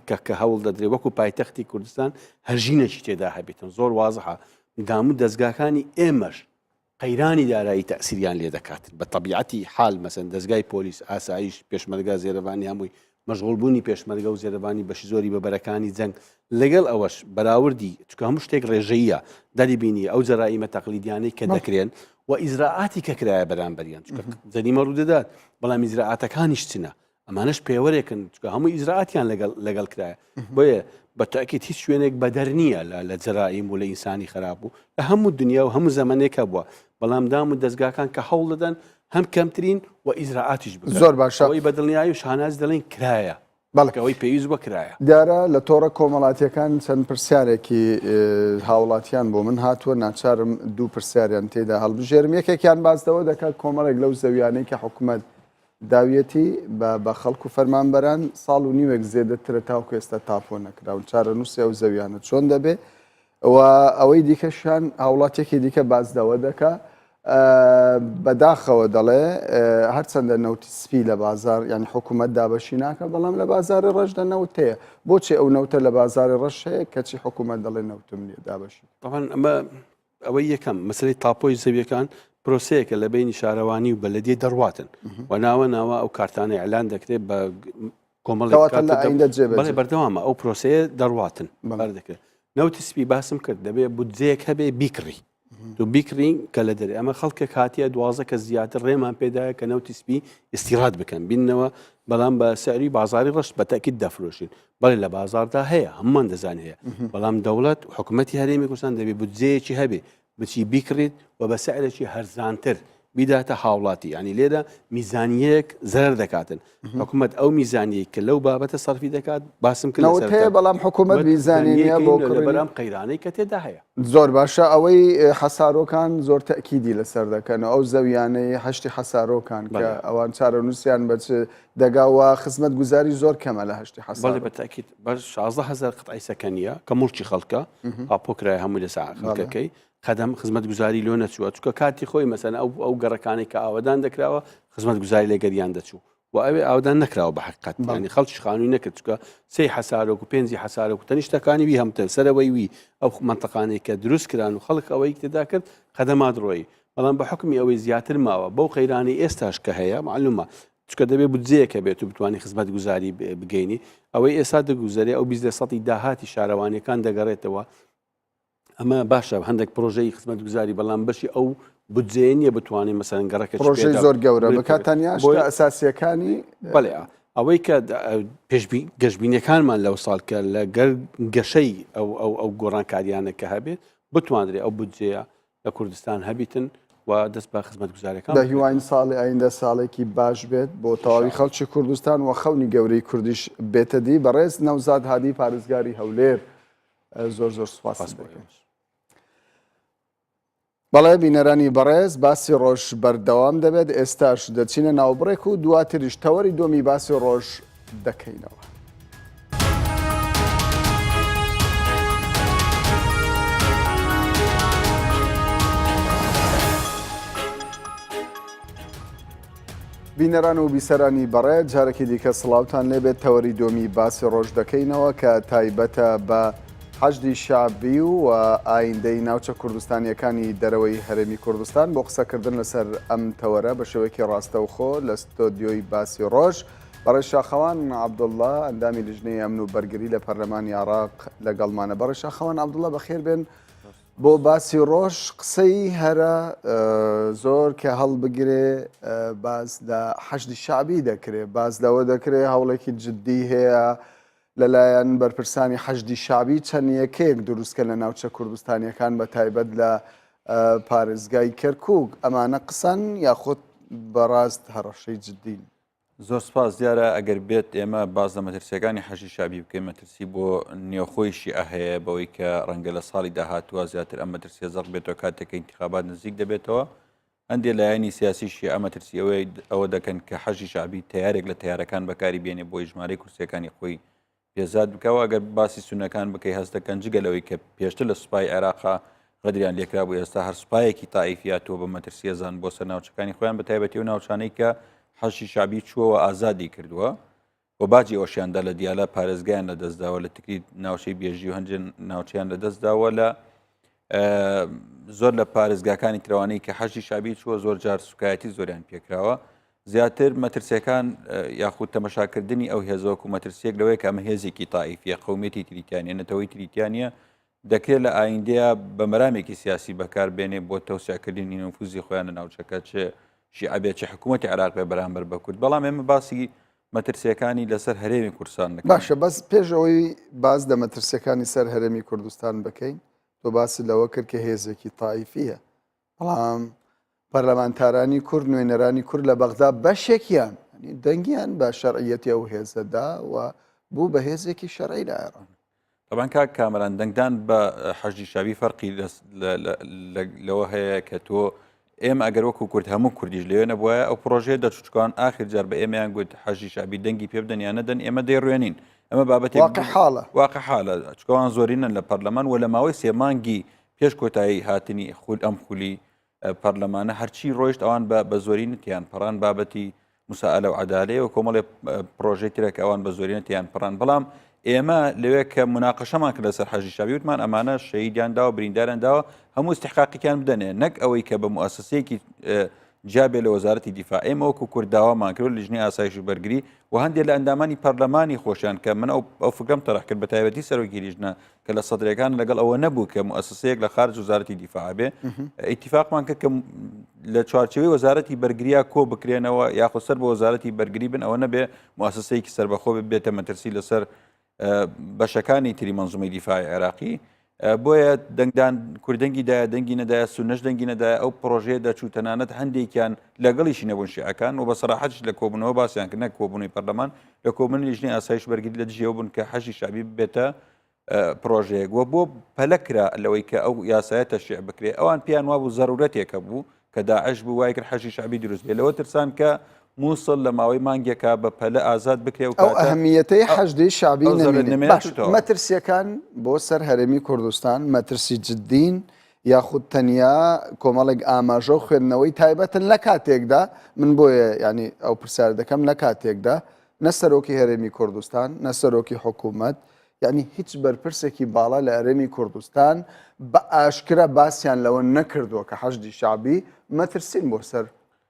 کە کە هەوڵ دەدرێت وەکو پایتەختی کوردستان هەژینێکی تێدا هەبێتن زۆر وازحە دام و دەزگاکانی ئێمەش قەیرانی دارایی تەئسیریان لێ دەکات بە تەبیعەتی حال مەسەن دەزگای پۆلیس ئاسایش پێشمەرگە زێرەڤانی هەمووی مەشغوڵ بوونی پێشمەرگە و زێرەڤانی بەشی زۆری بە بەرەکانی جەنگ لەگەڵ ئەوەش بەراوردی چونکە هەموو شتێک ڕێژەییە دەریبینی ئەو جەرائیمە تەقلیدیانەی کە دەکرێن و ئیجرائاتی کە کرایە بەرامبەریان چونکە جەریمە ڕوودەدات بەڵام ئیجرائاتەکانیش چنە ئەمانەش پێوەرێکن چونکە هەموو ئیجرائاتیان لەگەڵ لەگەڵ کرایە بۆیە بە تاکیت هیچ شوێنێک بەدەر نییە لە لە جەرائیم و لە ئینسانی خراپ و لە هەموو دنیا و هەموو زەمەنێک هەبووە بەڵام دام و دەزگاکان کە هەوڵ دەدەن هەم کەمترین و ئیجرائاتیش بکەن زۆر باشە ئەوەی بە دڵنیایی و شانازی دەڵێن کرایە بەڵێ. ئەوەی پێویست بووە کرایە. دیارە لە تۆڕە کۆمەڵاتیەکان چەند پرسیارێکی هاوڵاتیان بۆ من هاتووە، ناچارم دوو پرسیاریان تێدا هەڵبژێرم، یەکێکیان باس لەوە دەکات کۆمەڵێک لەو زەویانەی کە حکومەت داویەتی بە بە خەڵک و فەرمانبەران ساڵ و نیوێک زێدەترە تاوکو ئێستا تاپۆ نەکراون، چارەنووسی ئەو زەویانە چۆن دەبێ؟ و ئەوەی دیکەشیان هاوڵاتیەکی دیکە باس لەوە دەکا بەداخەوە دەڵێ هەرچەندە نەوتی سپی لە بازار یعنی حکوومەت دابەشی ناکە بەڵام لە بازاری ڕەشدا نەوت هەیە بۆچی ئەو نەوتە لە بازاری ڕەش هەیە کەچی حکوومەت دەڵێ نەوتم نییە دابەشی طبعا ئەمە ئەوەی یەکەم مەسەلەی تاپۆی زەویەکان پرۆسەیەکە لە بینی شارەوانی و بەلەدیە دەڕواتن و ناوە ناوە ئەو کارتانە ئەلان دەکرێت بە کۆمەڵێک بەڵێ بەردەوامە ئەو پرۆسەیە دەڕواتن دەکرێت نەوتی سپی باسم کرد دەبێ بودجەیەک هەبێ بیکڕی تو بیکڕین کە لە دەرێ ئەمە خەڵکێک هاتیە 12 کە زیاتر ڕێمان پێدایە کە نەوتی سپی استیراد بکەن بینەوە بەڵام بە سعری بازاری ڕەش بە تاکیید دەفرۆشین بەڵێ لە بازاردا هەیە هەمومان دەزان هەیە بەڵام دەوڵەت حکوومەتتی هەرێمی کوردستان دەبێ بودجەیەکی هەبێ بچی بیکڕیت و بە سعرێکی هەرزانتر بیداتە هاوڵاتی ینی لێرە میزانیەک زەرەر دەکاتن حکوومەت ئەو میزانیەی کە لەو بابەتە سەرفی دەکات باسم کرد نەوت هەیە بەڵام حکوومەت میزانی نییە بۆ کڕینی بەرام قەیرانەی کە تێدا هەیە. زۆر باشە ئەوەی حەسارۆکان زۆر تەئکیدی لەسەر دەکەن و ئەو زەویانەی هەشتی حەسارۆکان کە ئەوان چارەنووسیان بە چ دەگا و خزمەتگوزاری زۆر کەمە لە هەشتی حەسارۆک. بەڵێ بە تەئکید بەس 16 هەزار قطعەی سەکەنیە کە موڵکی خەڵکە ئاپۆ کرایە هەمووی لەسەر خەڵکەکەی خەدەم خزمەتگوزاری لۆ نەچووە چونکە کاتی خۆی مەسەن ئەو ئەو گەڕەکانەی کە ئاوەدان دەکراوە خزمەتگوزاری لەگەریان دەچوو و ئەوێ ئاودان نەکراوە بە حقیقەت ینی خەڵکی خانووی نەکرد چونکە سێی حەسارۆک و پێنجی حەسارۆک و تەنیشتەکانی وی هەمتە سەرەوەی وی ئەو منتەقانەی کە دروست کران و خەڵک ئەوەی تێدا کرد خەدەمات ڕۆیی بەڵام بە حکمی ئەوەی زیاتر ماوە بەو قەیرانی ئێستاش کە هەیە معلومە چونکە دەبێ بودجەیەک هەبێت و بتوانانی خزمەتگوزاری بگەینی ئەوەی ئێستا دەگوزەرێ ئەو 20 لە سەدی داهاتی شارەوانیەکان دەگەڕێتەوە ئەمە باشە هەندێک پرۆژەی خزمەتگوزاری بەڵام بەشی ئەو بودجەیە نییە بتوانێت مەسەن گەڕەکە پرۆژەی زۆر گەورە بکات تەنیا شتە ئەساسیەکانی بەڵێ ئەوەی کە پێشبی گەشبینەکانمان لەو ساڵ کە لە گەر گەشەی ئەو ئەو ئەو گۆڕانکاریانە کە هەبێت بتواندرێ ئەو بودجەیە لە کوردستان هەبیتن و دەست بە خزمەتگوزاریەکان بە هیواین ساڵی ئایندە ساڵێکی باش بێت بۆ تەواوی خەڵکی کوردستان و خەونی گەورەی کوردیش بێتە دی بەڕێز نەوزاد هادی پارێزگاری هەولێر زۆر زۆر سوپاس دەکەم. بەڵێ بینەرانی بەڕێز باسی ڕۆژ بەردەوام دەبێت ئێستاش دەچینە ناوبڕێک و دواتریش تەوەری دۆمی باسی ڕۆژ دەکەینەوە. بینەران و بیسەرانی بەڕێز جارێکی دیکە سڵاوتان لێبێت تەوەری دۆمی باسی ڕۆژ دەکەینەوە کە تایبەتە بە حەشدی شەعبی و ئایندەی ناوچە کوردستانیەکانی دەرەوەی هەرێمی کوردستان بۆ قسەکردن لەسەر ئەم تەوەرە بە شێوەیەکی ڕاستەوخۆ لە ستۆدیۆی باسی ڕۆژ بەڕێز شاخەوان عەبدوڵڵا ئەندامی لیژنەی ئەمن و بەرگری لە پەرلەمانی عێراق لەگەڵمانە بەڕێز شاخەوان عەبدوڵڵا بەخێر بێن بۆ باسی ڕۆژ قسەی هەرە زۆر کە هەڵبگرێ باس لە حەشدی شەعبی دەکرێ باس لەوە دەکرێ هەوڵێکی جددی هەیە لەلایەن بەرپرسانی حەشدی شەعبی چەند یەکەیەک دروستکە لە ناوچە کوردستانیەکان بە تایبەت لە پارێزگای کەرکک ئەمانە قسەن یاخود بەڕاست هەڕەشەی جددین؟ زۆر سپاس دیارە ئەگەر بێت ئێمە باس لە مەترسیەکانی حەشدی شەعبی بکەین مەترسی بۆ نێوخۆی شیعە هەیە بەوەی کە ڕەنگە لە ساڵی داهاتووە زیاتر ئەم مەترسیە زەق بێتەوە کاتێک کە ئینتخابات نزیک دەبێتەوە هەندێک لایەنی سیاسی شیعە مەترسی ئەوەی ئەوە دەکەن کە حەشدی شەعبی تەیارێک لە تەیارەکان بەکاری بێنێ بۆی ژمارەی کورسیەکانی خۆی پێزاد بکەوە ئەگەر باسی سونەکان بکەی هەست دەکەن جگە لەوەی کە پێشتر لە سوپای عێراقا غەدریان لێکرابوو ئێستا هەر سوپایەکی تائیفی هاتووە بە مەترسیەزان بۆ سەر ناوچەکانی خۆیان بە تایبەتی و ناوچانەی کە حەشدی شەعبی چووەوە ئازادی کردووە و باجی ئەوەشیان دا لە دیالە پارێزگایان لە دەستداوە لە تکریت ناوچەی بێژی و هەندێک ناوچەیان لە دەستداوە لە زۆر لە پارێزگاکانی ترەوانەی کە حەشدی شەعبی چووە زۆر جار سوکایەتی زۆریان پێکراوە زیاتر مەترسیەکان یاخود تەمەشاکردنی ئەو هێزەوەکو مەترسیەک لەوەیە کە ئەمە هێزێکی تائیفیە قومیەتی تریتیانە نەتەوەی تریتیانە دەکرێت لە ئایندەیە بە مەرامێکی سیاسی بەکار بێنێ بۆ تەوسعکردنی نفوزی خۆیان لە ناوچەکە چ شیعە بێت چ حکوومەتی عێراق بێ بەرامبەر بە کورد بەڵام ئێمە باسی مەترسیەکانی لەسەر هەرێمی کوردستان دەکەین. باشە بەس پێش ئەوەی باس لە مەترسیەکانی سەر هەرێمی کوردستان بکەین تۆ باست لەوە کرد کە هێزێکی تائیفیە بەڵام پەرلەمانتارانی کورد نوێنەرانی کورد لە بەغدا بەشێکیان دەنگیان بە شەرعیەتی ئەو هێزەدا و بوو بە هێزێکی شەرعی لە عێراق. تەبعەن کاک کامەران دەنگدان بە حەشدی شەعبی فەرقی لەوە هەیە کە تۆ ئێمە ئەگەر وەکو کورد هەموو کوردیش لەوێ نەبوایە ئەو پرۆژەیە دەچوو ئاخر جار بە ئێمەیان گوت حەشدی شەعبی دەنگی پێ بدەن یان نەدەن ئێمە دەیڕوێنین ئەمە بابەتی واقع حاڵە واقع حاڵە چکەوان زۆرینەن لە پەرلەمان و لە ماوەی سێ مانگی پێش کۆتایی هاتنی خول ئەم خولی پەرلەمانە هەرچی ڕۆیشت ئەوان بە بە زۆری نتیان پەڕان بابەتی مسائلە و عدالەیە و کۆمەڵێ پرۆژەی ترە کە ئەوان بە زۆری نتیان پەڕان بەڵام ئێمە لەوێ کە مناقەشەمان کرد لەسەر حەشدی شەعبی وتمان ئەمانە شەهیدیان داوە برینداران داوە هەموو استحقاقیان بدەنێ نەک ئەوەی کە بە موسسەیەکی جیا بێ لە وەزارەتی دیفاع ئێمە وەکو کورد داوامان کرد لیژنەی ئاسایش و بەرگری و هەندێک لە ئەندامانی پەرلەمانی خۆشیان کە من ئەو فکرم تەرح کرد بە تایبەتی سەرۆکی لیژنە کە لە سەدرەکان لەگەڵ ئەوە نەبوو کە موسسەیەک لە خارج وەزارەتی دیفاع بێ ئیتیفاقمان کرد کە لە چوارچێوەی وەزارەتی بەرگریا کۆ بکرێنەوە یاخود سەر بە وەزارەتی بەرگری بن ئەوە نەبێ موسسەیەکی سەربەخۆ بێتە مەترسی لەسەر بەشەکانی تری مەنزومەی دیفاعی عێراقی بۆیە دەنگدان کوردەنگی دایە دەنگی نەدایە سونەش دەنگی نەدایە ئەو پرۆژەیە دەچوو تەنانەت هەندێکیان لەگەڵیشی نەبوون شیعەکان و بە سەراحەتیش لە کۆبوونەوە باسیان کرد نەک کۆبوونەوەی پەرلەمان لە کۆبوونەوەی لیژنەی ئاسایش بەرگری لە دژی ئەوە بوون کە حەشدی شەعبی ببێتە پرۆژەیەک و بۆ پەلە کرا لەوەی کە ئەو یاسایە تەشریع بکرێ ئەوان پێیان وابوو زەرورەتێکە بوو کە داعش بوو وای کرد حەشدی شەعبی دروست بێ لەوە ترسان کە مووسڵ لە ماوەی مانگێکا بە پەلە ئازاد بکرێ و ئەو ئەهمیەتەی حەشدی شەعبی نەمێنێ. باش مەترسیەکان بۆ سەر هەرێمی کوردستان مەترسی جدین یاخود تەنیا کۆمەڵێک ئاماژە و خوێندنەوەی تایبەتن لە کاتێکدا من بۆیە ینی ئەو پرسیار دەکەم لە کاتێکدا نە سەرۆکی هەرێمی کوردستان نە سەرۆکی حکوومەت یعنی هیچ بەرپرسێکی باڵا لە هەرێمی کوردستان بە ئاشکرا باسیان لەوە نەکردووە کە حەشدی شەعبی مەترسین بۆ سەر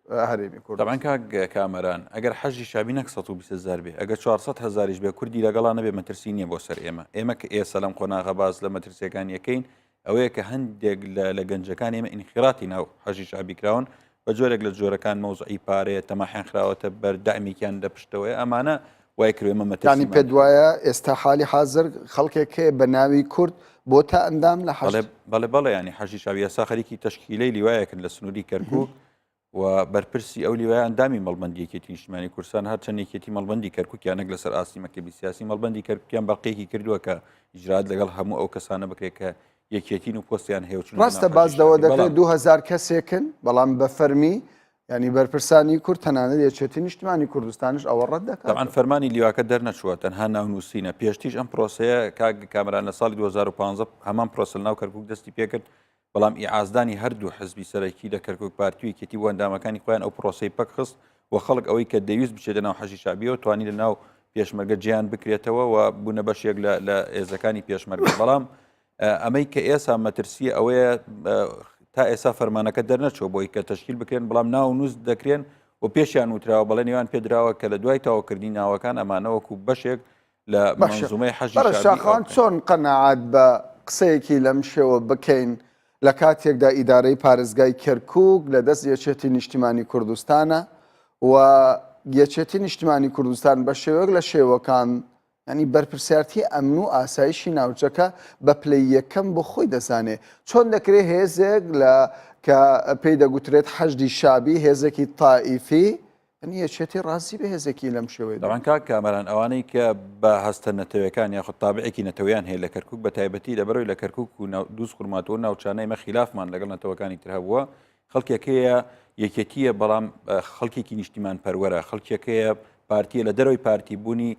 هەرێمی کوردستان. تەبعەن کاک کامەران ئەگەر حەشدی شەعبی نەک 120 هەزار بێ ئەگەر 400 هەزاریش بێ کوردی لەگەڵا نەبێ مەترسی نییە بۆ سەر ئێمە ئێمە کە ئێستا لەم قۆناغە باس لە مەترسیەکان یەکەین ئەوەیە کە هەندێک لە گەنجەکان ئێمە ئینخراتی ناو حەشدی شەعبی کراون بە جۆرێک لە جۆرەکان مەوزعی پارەیە تەماحیان خراوەتە بەر دەعمێکیان لە پشتەوەیە ئەمانە وای کردوە ئێمە مەترسیمان پێت وایە ئێستا حالی حازر خەڵکێک هەیە بە ناوی کورد بۆ تا ئەندام لە حەشد؟ بەڵێ بەڵێ ینی حەشدی شەعبی ئێستا خەریکی تەشکیلەی لیوایەکن لە سنووری کەرکوک و بەرپرسی ئەو لیوای ئەندامی مەڵبەندی یەکێتی نیشتمانی کوردستان هەرچەند یەکێتی مەڵبەندی کەرکوکیان نەک لەسەر ئاستی مەکتەبی سیاسی مەڵبەندی کەرکوکیان بەڵقێکی کردووە کە ئیجرات لەگەڵ هەموو ئەو کەسانە بکرێت کە یەکێتین و پۆستیان هەیە و چون ڕاستە باس لەوە دەکرێت 2000 کەسێکن بەڵام بە فەرمی ینی بەرپرسانی کورد تەنانەت یەکێتی نیشتمانی کوردستانش ئەوە ڕەت دەکات طبعا فەرمانی لیواکە دەرنەچووە تەنها ناونووسینە پێشتیش ئەم پرۆسەیە کاک کامران لە ساڵی 2015 هەمان پرۆسە ناو کەرکوک دەستی پێکرد بەڵام ئیعازدانی هەردوو حزبی سەرەکی لە کەرکوک پارتی و یەکێتی بۆ ئەندامەکانی خۆیان ئەو پرۆسەی پەک خست و خەڵک ئەوەی کە دەیویست بچێتە ناو حەشدی شەعبیەوە توانی لە ناو پێشمەرگە جیان بکرێتەوە و بوونە بەشێک لە ئێزەکانی پێشمەرگە بەڵام ئەمەی کە ئێسا مەترسیە ئەوەیە تا ئێسا فەرمانەکە دەرنەچوە بۆی کە تەشکیل بکرێن بەڵام ناو نووس دەکرێن و پێشیان وتراوە بەڵێ نێوان پێدراوە کە لە دوای تەواوکردنی ناوەکان ئەمانە وەکو بەشێک لە مەنزومەی حەشدی باشە شاخان چۆن قەناعەت بە قسەیەکی لەم شێوە بکەین لە کاتێکدا ئیدارەی پارێزگای کەرکوک لە دەست یەکێتی نیشتیمانی کوردستانە و یەکێتی نیشتیمانی کوردستان بە شێوەیەک لە شێوەکان ینی بەرپرسیارتی ئەمن و ئاسایشی ناوچەکە بە پلەی یەکەم بۆ خۆی دەزانێ چۆن دەکرێ هێزێک لە کە پێی دەگوترێت حەشدی شابی هێزێکی تائیفی یعنی یەکێتی ڕازی بە هێزێکی لەم شێوەیە دەڵان کاک کامەران ئەوانەی کە بە هەستە نەتەوەکان یاخود تابعێکی نەتەوەیان هەیە لە کەرکک بە تایبەتی لەبەرەوەی لە کەرکک و دووز خورماتەوە ناوچانە ئێمە خلافمان لەگەڵ نەتەوەکانی تر هەبووە خەڵکێکەیە یەکێتیە بەڵام خەڵکێکی نیشتیمان پەروەرە خەڵکێکەیە پارتیە لە دەرەوەی پارتی بوونی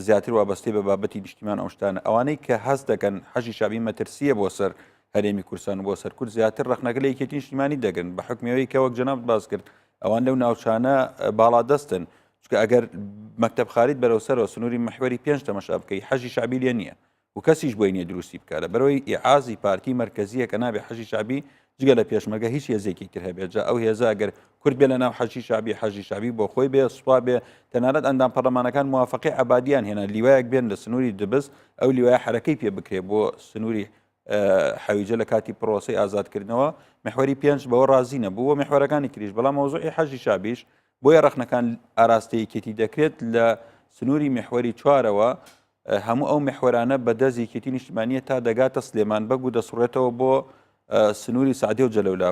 زیاتر وابەستەی بە بابەتی نیشتیمان ئەو شتانە ئەوانەی کە هەست دەکەن حەشدی شەعبی مەترسیە بۆ سەر هەرێمی کوردستان و بۆ سەر کورد زیاتر ڕەخنەکە لە یەکێتی نیشتیمانی دەگرن بە حکمەوەی کە وەک جەنابت باس کرد. ئەوان لەو ناوچانە باڵادەستن چونکە ئەگەر مەکتەب خالید بەرەو سەرەوە سنووری محوەری پێنج تەمەشا بکەی حەشدی شەعبی لێ نییە و کەسیش بۆی نییە دروستی بکە لە بەرەوەی ئیعازی پارتی مەرکەزیە کە نابێ حەشدی شەعبی جگە لە پێشمەرگە هیچ هێزێکی تر هەبێت جا ئەو هێزە ئەگەر کورد بێ لە ناو حەشدی شەعبی حەشدی شەعبی بۆ خۆی بێ سوپا بێ تەنانەت ئەندام پەرلەمانەکان موافقەی عەبادیان هێنا لیوایەک بێن لە سنووری دبس ئەو لیوایە حەرەکەی پێ بکرێ بۆ سنووری حەویجە لە کاتی پرۆسەی ئازادکردنەوە محوەری پێنج بەوە ڕازی نەبوو و محوەرەکانی تریش بەڵام مەوزوعی حەشدی شەعبیش بۆیە ڕەخنەکان ئاراستەی یەکێتی دەکرێت لە سنووری محوەری چوارەوە هەموو ئەو محوەرانە بە دەست یەکێتی نیشتمانیە تا دەگاتە سلێمان بەگ و دەسڕێتەوە بۆ سنووری سعدی و جەلەولا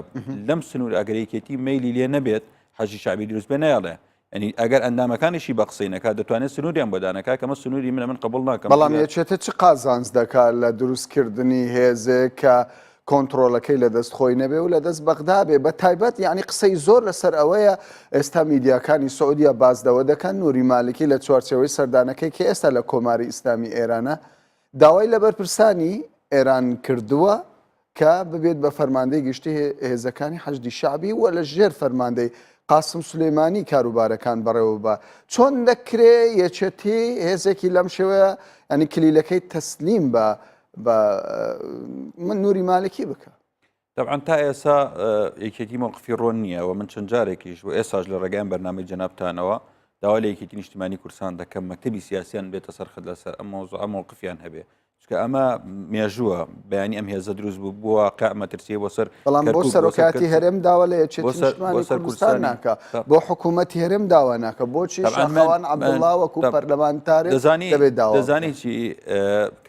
لەم سنوور ئەگەر یەکێتی مەیلی لێ نەبێت حەشدی شەعبی دروست بێ نایڵێ یەعنی ئەگەر ئەندامەکانیشی بە قسەی نەکات دەتوانێت سنووریان بۆ دانەکا کەمە سنووری منە من قبوڵ ناکەم بەڵام یەکێتی چ قازانج دەکات لە دروستکردنی هێزێک کە کۆنتڕۆڵەکەی لە دەست خۆی نەبێ و لە دەست بەغدا بێ بە تایبەت یعنی قسەی زۆر لەسەر ئەوەیە ئێستا میدیاکانی سعودیا باس لەوە دەکەن نوری مالکی لە چوارچێوەی سەردانەکەی کە ئێستا لە کۆماری ئیسلامی ئێرانە داوای لە بەرپرسانی ئێران کردووە کە ببێت بە فەرماندەی گشتی هێزەکانی حەشدی شەعبی و لە ژێر فەرماندەی قاسم سولەیمانی کاروبارەکان بەڕێوەببا. چۆن دەکرێ یەکێتی هێزێکی لەم شێوەیە یانی کلیلەکەی تەسلیم بە بە من نوری مالکی بکە؟ تەبعەن تا ئێسا یەکێتی مەوقفی ڕۆن نییە و من چەند جارێکیش و ئێساش لە ڕێگای ئەم بەرنامەی جەنابتانەوە داوا لە یەکێتی نیشتیمانی کوردستان دەکەم مەکتەبی سیاسیان بێتە سەر خەت لەسەر ئەم مەوزوعە مەوقفیان هەبێ چونکە ئەمە مێژووە بەیانی ئەم هێزە دروست بوو بۆ واقع مەترسیە بۆ سەر بەڵام بۆ سەرۆکاتی هەرێم داوا لە یەکێتی نیشتمانی کوردستان ناکە بۆ حکوومەتی هەرێم داوا ناکە بۆچی شاخەوان عەبدوڵڵا وەکو پەرلەمانتارێک دەزانی دەبێت داوا دەزانی چی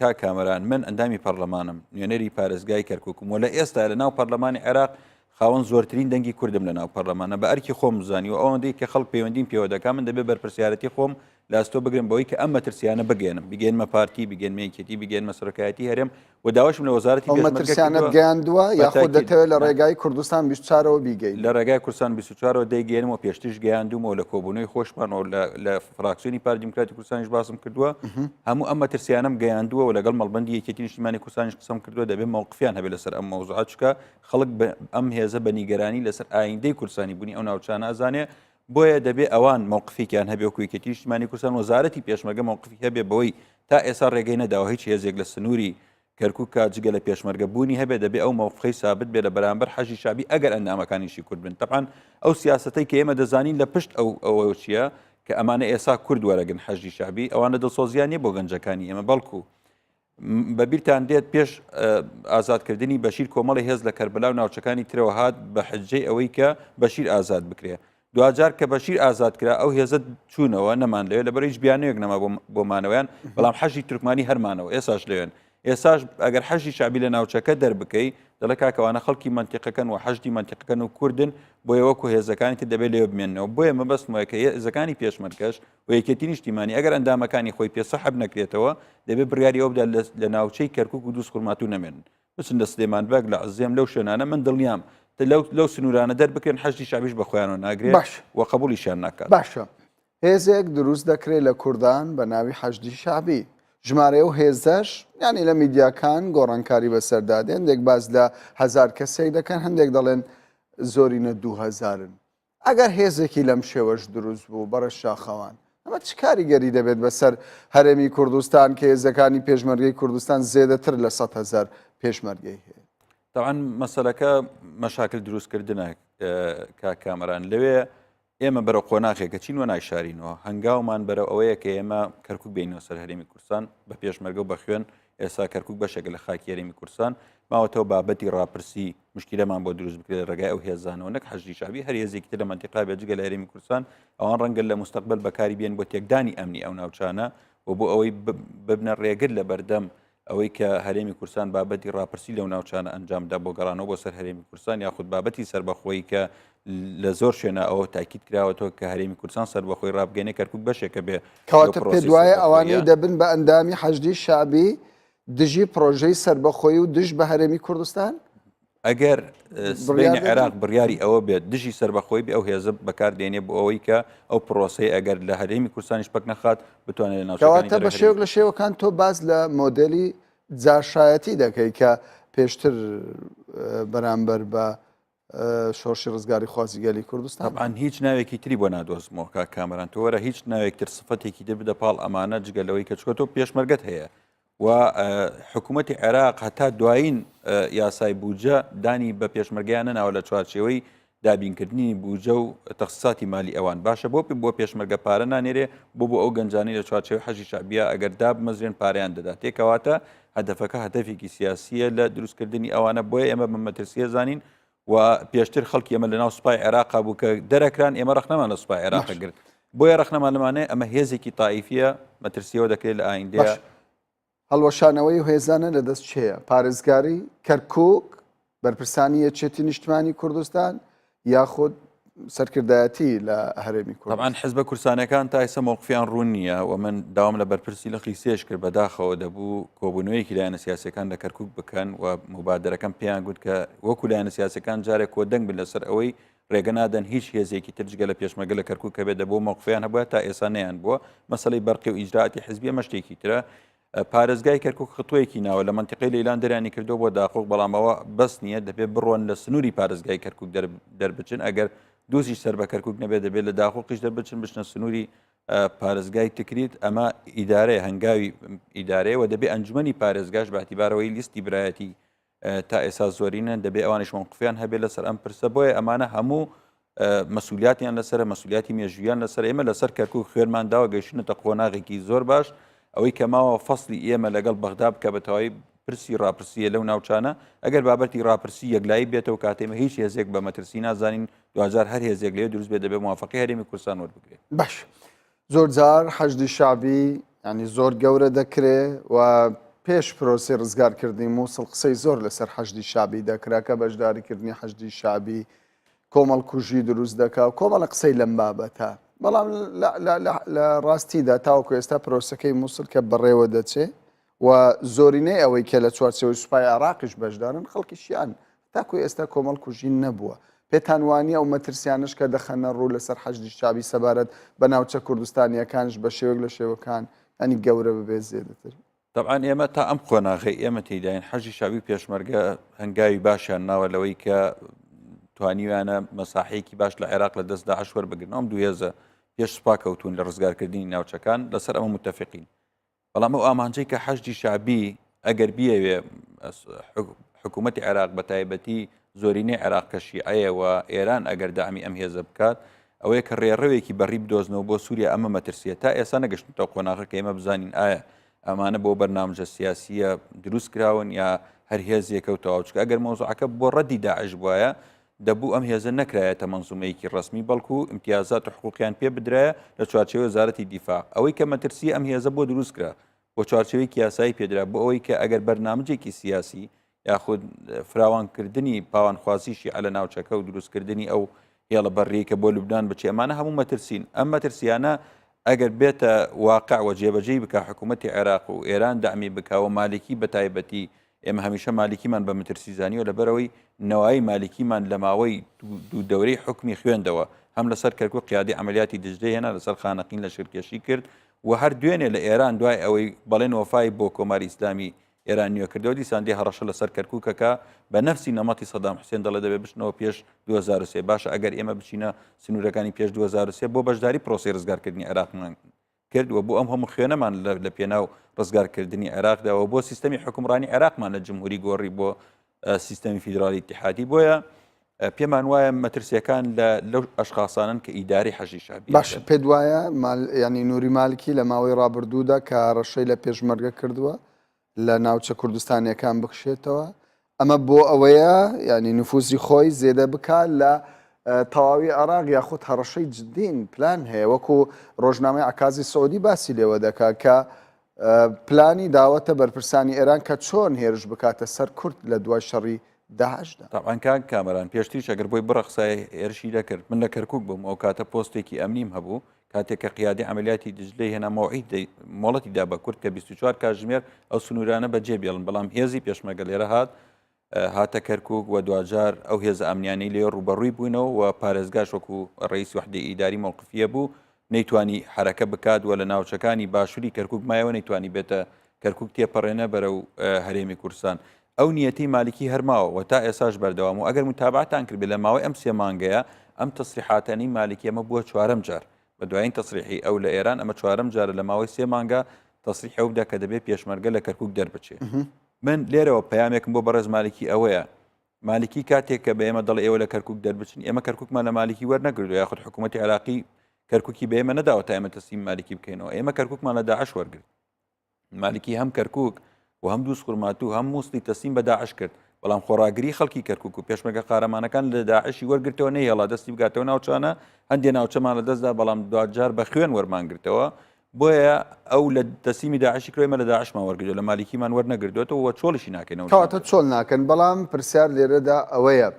کاک کامەران من ئەندامی پەرلەمانم نوێنەری پارێزگای کەرکووکم و لە ئێستا لە ناو پەرلەمانی عێراق خاوەن زۆرترین دەنگی کوردم لە ناو پەرلەمانە بە ئەرکی خۆم زانی و ئەوەندەی کە خەڵک پەیوەندیم پێوە دەکا من دەبێت بەرپرسیارەتی خۆم لە ئەستۆ بگرم بەوەی کە ئەم مەترسیانە بگەێنم بگەێنمە پارتی بگەێنمە یەکێتی بگەێنمە سەرۆکایەتی هەرێم و داواشم لە وەزارەتی ئەو مەترسیانەت گەیاندووە یاخود دەتەوێت لە ڕێگای کوردستان 24ەوە بیگەی؟ لە ڕێگای کوردستان 24ەوە دەیگەێنم و پێشتریش گەیاندوومە و لە کۆبوونەوەی خۆشمان و لە فراکسیۆنی پارتی دیموکراتی کوردستانیش باسم کردووە هەموو ئەم مەترسیانەم گەیاندووە و لەگەڵ مەڵبەندی یەکێتی نیشتیمانی کوردستانیش قسەم کردووە دەبێت مەوقفیان هەبێت لەسەر ئەم مەوزوعە چونکە خەڵک ئەم هێزە بە نیگەرانی لەسەر ئایندەی کوردستانی بوونی ئەو ناوچانە ئەزانێ بۆیە دەبێ ئەوان مەوقفێکیان هەبێ وەکو یەکێتی نیشتیمانی کوردستان وەزارەتی پێشمەرگە مەوقفی هەبێ بەوەی تا ئێستا ڕێگەی نەداوە هیچ هێزێک لە سنووری کەرکووکا جگە لە پێشمەرگە بوونی هەبێ دەبێ ئەو مەوقفەی سابت بێ لە بەرامبەر حەشدی شەعبی ئەگەر ئەندامەکانیشی کورد بن تەبعەن ئەو سیاسەتەی کە ئێمە دەزانین لە پشت ئەو ئەوە چییە کە ئەمانە ئێسا کورد وەرەگن حەشدی شەعبی ئەوانە دڵسۆزیان نییە بۆ گەنجەکانی ئێمە بەڵکو بەبیرتان دێت پێش ئازادکردنی بەشیر کۆمەڵی هێز لە کەربەلا و ناوچەکانی ترەوە هات بە حجەی ئەوەی کە بەشیر ئازاد بکرێ دواجار کە بەشیر ئازاد کرا ئەو هێزە چوونەوە نەمان لەوێ لەبەر هیچ بیانوێک نەما بۆ مانەوەیان بەڵام حەشدی تورکمانی هەرمانەوە ئێساش لەوێن ئێساش ئەگەر حەشدی شەعبی لە ناوچەکە دەربکەی دەڵێ کاکەوانە خەڵکی مەنتیقەکەن و حەشدی مەنتیقەکەن و کوردن بۆیە وەکو هێزەکانی تر دەبێت لێ بمێنەوە بۆیە مەبەستم وایە کە هێزەکانی پێشمەرگەش و یەکێتی نیشتیمانی ئەگەر ئەندامەکانی خۆی پێ سەحب نەکرێتەوە دەبێت بڕیاری ئەو بدات لە ناوچەی کەرکوک و دووزخورماتوو نەمێنن بچن لە سلێمان بەگ لە عزێم لەو شوێنانە من دڵنیام لەو سنوورانە دەربکرێن حەشدی شەعبیش بە خۆیانەوە ناگرێت باش و قبوڵیشیان ناکات. باشە هێزێک دروست دەکرێت لە کوردان بە ناوی حەشدی شەعبی ژمارەی ئەو هێزەش یانی لە میدیاکان گۆڕانکاری بەسەردا دێ هەندێک باس لە هەزار کەسێک دەکەن هەندێک دەڵێن زۆرینە دووهەزارن ئەگەر هێزێکی لەم شێوەش دروست بوو بەڕێز شاخەوان ئەمە چ کاریگەری دەبێت بەسەر هەرێمی کوردستان کە هێزەکانی پێشمەرگەی کوردستان زێدەتر لە 100 هەزار پێشمەرگەی هەیە؟ تەبعەن مەسەلەکە مەشاکل دروستکردنە کاک کامەران لەوێ ئێمە بەرەو قۆناغێکە چین و نایشارینەوە هەنگاومان بەرەو ئەوەیە کە ئێمە کەرکک بینەوە سەر هەرێمی کوردستان بە پێشمەرگە و بە خوێن ئێستا کەرکک بەشێکە لە خاکی هەرێمی کوردستان ماوەتەوە بابەتی ڕاپرسی مشکلەمان بۆ دروست بکرێت لە ڕێگای ئەو هێزانەوە نەک حەشدی شەعبی هەر هێزێکی تر لە مەنتیقا بێت جگە لە هەرێمی کوردستان ئەوان ڕەنگە لە مستەقبل بەکاری بێن بۆ تێکدانی ئەمنی ئەو ناوچانە و بۆ ئەوەی ببنە ڕێگر لە بەردەم ئەوەی کە هەرێمی کوردستان بابەتی ڕاپرسی لەو ناوچانە ئەنجامدا بۆ گەڕانەوە بۆ سەر هەرێمی کوردستان یاخود بابەتی سەربەخۆیی کە لە زۆر شوێنە ئەوە تاکید کراوەتەوە کە هەرێمی کوردستان سەربەخۆی ڕابگەینێ کەرکک بەشێکە بێ کەواتە پێت وایە ئەوانەی دەبن بە ئەندامی حەشدی شەعبی دژی پڕۆژەی سەربەخۆیی و دژ بە هەرێمی کوردستان؟ ئەگەر سبەینێ عێراق بڕیاری ئەوە بێت دژی سەربەخۆی بێ ئەو هێزە بەکار دێنێ بۆ ئەوەی کە ئەو پرۆسەی ئەگەر لە هەرێمی کوردستانیش پەک نەخات بتوانێت لە ناوچەکانی کەواتە بە شێوەک لە شێوەکان تۆ باس لە مۆدێلی جاشایەتی دەکەی کە پێشتر بەرامبەر بە. شۆڕشی ڕزگاری خوازی گەلی کوردستان. تەبعەن هیچ ناوێکی تری بۆ نادۆزمەوە کاک کامەران تۆ وەرە هیچ ناوێک تر سفەتێکی تر بدە پاڵ ئەمانە جگە لەوەی کە چونکە تۆ پێشمەرگەت هەیە و حکوومەتی عێراق هەتا دوایین یاسای بودجە دانی بە پێشمەرگەیان نەناوە لە چوارچێوەی دابینکردنی بودجە و تەخسیساتی مالی ئەوان باشە بۆ بۆ پێشمەرگە پارە نانێرێ بۆ بۆ ئەو گەنجانەی لە چوارچێوەی حەشدی شەعبیە ئەگەر دابمەزرێن پارەیان دەداتێ کەواتە هەدەفەکە هەدەفێکی سیاسیە لە دروستکردنی ئەوانە بۆیە ئێمە بە مەترسیە زانین و پێشتر خەڵکی ئەمە لەناو سوپای عێراقا بوو کە دەرەکران ئێمە ڕەخنەمان لە سوپای عێراق گرت بۆیە ڕەخنەمان لەمانەیە ئەمە هێزێکی تائیفیە مەترسیەوە دەکرێت لە ئایندەیە. هەڵوەشانەوەی ئەو هێزانە لە دەست کێیە؟ پارێزگاری کەرکووک، بەرپرسانی یەکێتی نیشتمانی کوردستان یاخود سەرکردایەتی لە هەرێمی کوردستان؟ تەبعەن حزبە کوردستانیەکان تا ئێستا مەوقفیان ڕوون نییە و من داوام لە بەرپرسی لقی سێش کرد بەداخەوە دەبوو کۆبوونەوەیەکی لایەنە سیاسیەکان لە کەرکووک بکەن و موبادەرەکەم پێیان گوت کە وەکو لایەنە سیاسیەکان جارێک کۆدەنگ بن لەسەر ئەوەی ڕێگە نادەن هیچ هێزێکی تر جگە لە پێشمەرگە لە کەرکوک هەبێت دەبوو مەوقفیان هەبووە تا ئێستا نەیان بووە مەسەلەی بەرقی و ئیجرائاتی حزبی ئەمە شتێکی ترە پارێزگای کەرکک خطوەیەکی ناوە لە منتیقەی لەیلان دەریانی کردو بۆ داقۆک بەڵام ئەوە بەس نییە دەبێت بڕۆن لە سنووری پارێزگای کەرکک دەربچن ئەگەر دووزیش سەر بە کەرکک نەبێت دەبێت لە داقۆقیش دەربچن بچنە سنووری پارێزگای تکریت ئەمە ئیدارەیە هەنگاوی ئیدارەیە و دەبێ ئەنجومەنی پارێزگاش باتیبارەوەی لیستی برایەتی تا ئێستا زۆرینەن دەبێ ئەوانیش مەوقفیان هەبێت لەسەر ئەم پرسە بۆیە ئەمانە هەموو مەسولیاتیان لەسەر مەسولیاتی مێژویان لەسەر ئێمە لەسەر کەرکک خوێنمان داوە گەیشتنەتە قۆناغێکی زۆر باش ئەوەی کە ماوە فەصلی ئێمە لەگەڵ بەغدا بکە بە تەواوی پرسی ڕاپرسیە لەو ناوچانە ئەگەر بابەتی ڕاپرسی یەکلایی بێتەوە کاتێمە هیچ هێزێک بە مەترسی نازانین دواجار هەر هێزێک لێ دروست بێت دەبێت موافقی هەرێمی کوردستان وەربگرێت باش زۆر جار حەشدی شەعبی ینی زۆر گەورە دەکرێ و پێش پرۆسی ڕزگارکردنی مووسڵ قسەی زۆر لەسەر حەشدی شەعبی دەکرا کە بەشداریکردنی حەشدی شەعبی کۆمەڵکوژی دروست دەکا و کۆمەڵە قسەی لەم بابەتە بەڵام لە ڕاستیدا تاوەکو ئێستا پرۆسەکەی مووسڵ کە بەڕێوە دەچێ و زۆرینەی ئەوەی کە لە چوارچێوەی سوپای عێراقیش بەشدارن خەڵکی شیعەن، تاکو ئێستا کۆمەڵکوژی نەبووە. پێتان وانییە ئەو مەترسیانەش کە دەخەنە ڕوو لەسەر حەشدی شەعبی سەبارەت بە ناوچە کوردستانییەکانش بە شێوەیەک لە شێوەکان یانی گەورە ببێت زێدەتر؟ تەبعەن ئێمە تا ئەم قۆناغەی ئێمە تێیداین حەشدی شەعبی و پێشمەرگە هەنگاوی باشیان ناوە لەوەی کە توانیویانە مەساحەیەکی باش لە عێراق لە دەست داعش وەربگرن ئەم دوو هێزە پێش سوپا کەوتوون لە ڕزگارکردنی ناوچەکان لەسەر ئەمە متەفقین بەڵام ئەو ئامانجەی کە حەشدی شەعبی ئەگەر بیەوێ حکوومەتی عێراق بە تایبەتی زۆرینەی عێراق کە شیعەیە و ئێران ئەگەر دامی ئەم هێزە بکات ئەوەیە کە ڕێڕەوێکی بەڕی بدۆزنەوە بۆ سووریا ئەمە مەترسیە تا ئێستا نەگەشتەوە قۆناغە کە ئێمە بزانین ئایا ئەمانە بۆ بەرنامجە سیاسیە دروست کراون یا هەر هێزێکە و تەواو چکە ئەگەر مۆزعەکە بۆ ڕەدی داعش بواە دەبوو ئەم هێزە نەکرایەتە مەنزومەیەکی ڕەسمی بەڵکو ئیمتیازات و حقوقیان پێ بدرایە لە چوارچێوەی وەزارەتی دیفاع ئەوەی کە مەترسیە ئەم هێزە بۆ دروست کرا بۆ چوارچێوەیەکی یاسایی پێدرا بۆ ئەوەی کە ئەگەر بەرنامجێکی سیاسی یاخود فراوانکردنی پاوانخوازی شیعە لە ناوچەکە و دروستکردنی ئەو هێڵە بەڕیەی کە بۆ لوبناان بچێ ئەمانە هەموو مەترسین ئەم مەترسیانە ئەگەر بێتە واقع و جێبەجێی بکە حکوومەتی عێراق و ئێران دەعمی بکە و مالکی بە تایبەتی ئێمە هەمیشە مالیکیمان بە مترسی زانیوە لەبەرئەوەی نەوایی مالیکیمان لە ماوەی دوو دەورەی حوکمی خوێندەوە هەم لەسەر کەرکوک قیادەی عەمەلیاتی دجلەی هێنا لەسەر خانەقین لەشکرکێشی کرد و هەر دوێنێ لە ئێران دوای ئەوەی بەڵێن وەفای بۆ کۆماری ئیسلامی ئێران نوێ کردەوە دیسان دێ هەڕەشە لەسەر کەرکوکەکە بە نەفسی نەمەتی سەدام حوسێن دەڵێ دەبێ بچنەوە پێش 2003 باشە ئەگەر ئێمە بچینە سنوورەکانی پێش 2003 بۆ بەشداری پرۆسەی ڕزگارکردنی عێراقمان کرد و بۆ ئەم هەموو خوێنەمان لە پێناو ڕزگارکردنی عێراقدا و بۆ سیستەمی حکومڕانی عێراقمان لە جمهوری گۆڕی بۆ سیستەمی فیدراڵی اتحادی بۆیە پێمان وایە مەترسیەکان لە لەو ئەشخاصانن کە ئیداری حەشدی شەعبی باش پێت وایە ینی نوری مالکی لە ماوەی ڕابردوودا کە ڕەشەی لە پێشمەرگە کردووە لە ناوچە کوردستانیەکان بکشێتەوە ئەمە بۆ ئەوەیە ینی نفوزی خۆی زێدە بکات لە تەواوی عێراق یاخود هەڕەشەی جدین پلان هەیە وەکو ڕۆژنامەی عکازی سعودی باسی لێوە دەکا کە پلانی داوەتە بەرپرسانی ئێران کە چۆن هێرش بکاتە سەر کورد لە دوای شەڕی داعشدا. تەبعەن کاک کامەران پێشتریش ئەگەر بۆی بڕەخسایە هێرشی دەکرد من لە کەرکوک بووم ئەو کاتە پۆستێکی ئەمنیم هەبوو کاتێک کە قیادی عەمەلیاتی دجلەی هێنا مەوعید مۆڵەتی دا بە کورد کە 24 کاتژمێر ئەو سنوورانە بەجێ بێڵن بەڵام هێزی پێشمەرگە لێرە هات هاتە کەرکک و دواجار ئەو هێزە ئەمنیانەی لێ ڕوبەڕووی بووینەوە و پارێزگاش وەکو ڕئیس وحدەی ئیداری مەوقفیە بوو نەیتوانی حرەکە بکات و لە ناوچەکانی باشووری کەرکک مایەوە نەیتوانی بێتە کەرکک تێپەڕێنە بەرەو هەرێمی کوردستان. ئەو نیەتەی مالکی هەر ماوە و تا ئێساش بەردەوام و ئەگەر متابعتان کردبێ لە ماوەی ئەم سێ مانگەیە ئەم تەسریحاتانەی مالکی ئەمە بووە چوارەم جار بە دوایین تەسریحی ئەو لە ئێران ئەمە چوارەم جارە لە ماوەی سێ مانگە تەسریحی ئەو بدا کە دەبێ پێشمەرگە لە کەرکوک دەربچێ من لێرەوە پەیامێکم بۆ بەڕێز مالکی ئەوەیە مالکی کاتێک کە بە ئێمە دەڵێ ئێوە لە کەرکوک دەربچن ئێمە کەرکوکمان لە مالکی وەرنەگردو یاخود حکوومەتی عێراقی کەرکوکی بە ئێمە نەداوە تا ئێمە تەسلیم مالکی بکەینەوە ئێمە کەرکوکمان لە داعش وەرگرت مالکی هەم کەرکک و هەم دووس خورماتوو هەم مووسڵی تەسلیم بە داعش کرد بەڵام خۆڕاگری خەڵکی کەرکک و پێشمەرگە قارەمانەکان لە داعشی وەرگرتەوە نەیهێڵا دەستی بگاتەوە ناوچانە هەندێ ناوچەمان لە دەستدا بەڵام دواجار بە خوێن وەرمانگرتەوە بۆیە ئەو لە تەسلیمی داعشی کرد ئێمە لە داعشمان وەرگرتووە لە مالیکیمان وەرنەگرتووەتەوە و چۆڵیشی ناکەینەوە. کەواتە چۆڵ ناکەن، بەڵام پرسیار لێرەدا ئەوەیە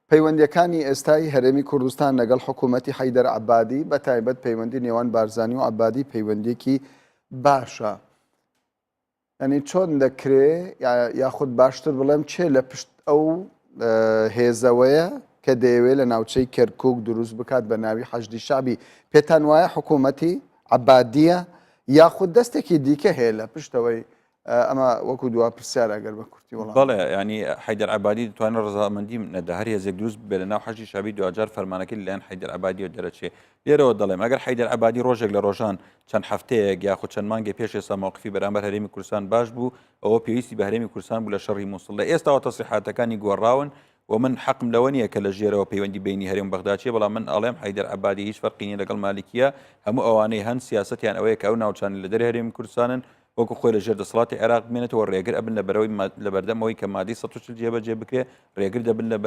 پەیوەندییەکانی ئێستای هەرێمی کوردستان لەگەڵ حکوومەتی حەیدەر عەبادی بە تایبەت پەیوەندی نێوان بارزانی و عەبادی پەیوەندییەکی باشە یانی چۆن دەکرێ یاخود باشتر بڵێم چێ لە پشت ئەو هێزەوەیە کە دەیەوێت لە ناوچەی کەرکک دروست بکات بە ناوی حەشدی شعبی پێتان وایە حکوومەتی عبادیە یاخود دەستێکی دیکە هەیە لە پشتەوەی ئەمە وەکو دوا پرسیار ئەگەر بە کورتی وڵام. بەڵێ ینی حیدەر عبادی دەتوانێت ڕزامەندی نەدا هەر هێزێک دروست بێ لە ناو حەشدی شعبی دواجار فەرمانەکەی لەلایەن حیدەر عبادیەوە دەرەچێ لێرەوە دەڵێم ئەگەر حەیدەر عەبادی ڕۆژێک لە ڕۆژان چەند هەفتەیەک یاخود چەند مانگێ پێش ئێستا مەوقفی بەرامبەر هەرێمی کوردستان باش بوو ئەوە پێویستی بە هەرێمی کوردستان بوو لە شەڕی مووسڵ لە ئێستاوە تەسریحاتەکانی گۆڕاون و من حەقم لەوە نییە کە لە ژێرەوە پەیوەندی بینی هەرێم بەغدا چیە بەڵام من ئەڵێم حەیدەر عەبادی هیچ فەرقی نییە لەگەڵ مالیکیە هەموو ئەوانەی هەن سیاسەتیان ئەوەیە کە ئەو ناوچانە لە دەرێ هەرێمی کوردستانن وەکو خۆی لە ژێر دەسەڵاتی عێراق بمێنێتەوە ڕێگر ئەبن لە بەرەوەی لە بەردەم ئەوەی کە مادەی 140 جێبەجێ بکرێ ڕێگر دەبن لە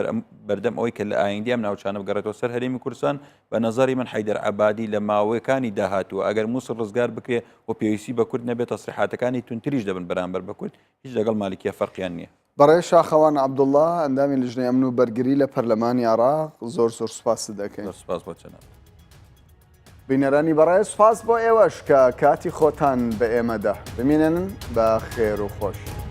بەردەم ئەوەی کە لە ئایندی ئەم ناوچانە بگەڕێتەوە سەر هەرێمی کوردستان بە نەزەری من حەیدەر عەبادی لە ماوەکانی داهاتوو ئەگەر مووسڵ ڕزگار بکرێ و پێویستی بە کورد نەبێت تەسریحاتەکانی توندتریش دەبن بەرامبەر بە کورد هیچ لەگەڵ مالکیە فەرقیان نییە. بەڕێز شاخەوان عەبدوڵڵا، ئەندامی لیژنەی ئەمن و بەرگری لە پەرلەمانی عێراق، زۆر زۆر سوپاست دەکەین. زۆر سوپاس بۆ جەنابت. بینەرانی بەڕێز سوپاس بۆ ئێوەش کە کاتی خۆتان بە ئێمە دا. بمینن بە خێر و خۆشی.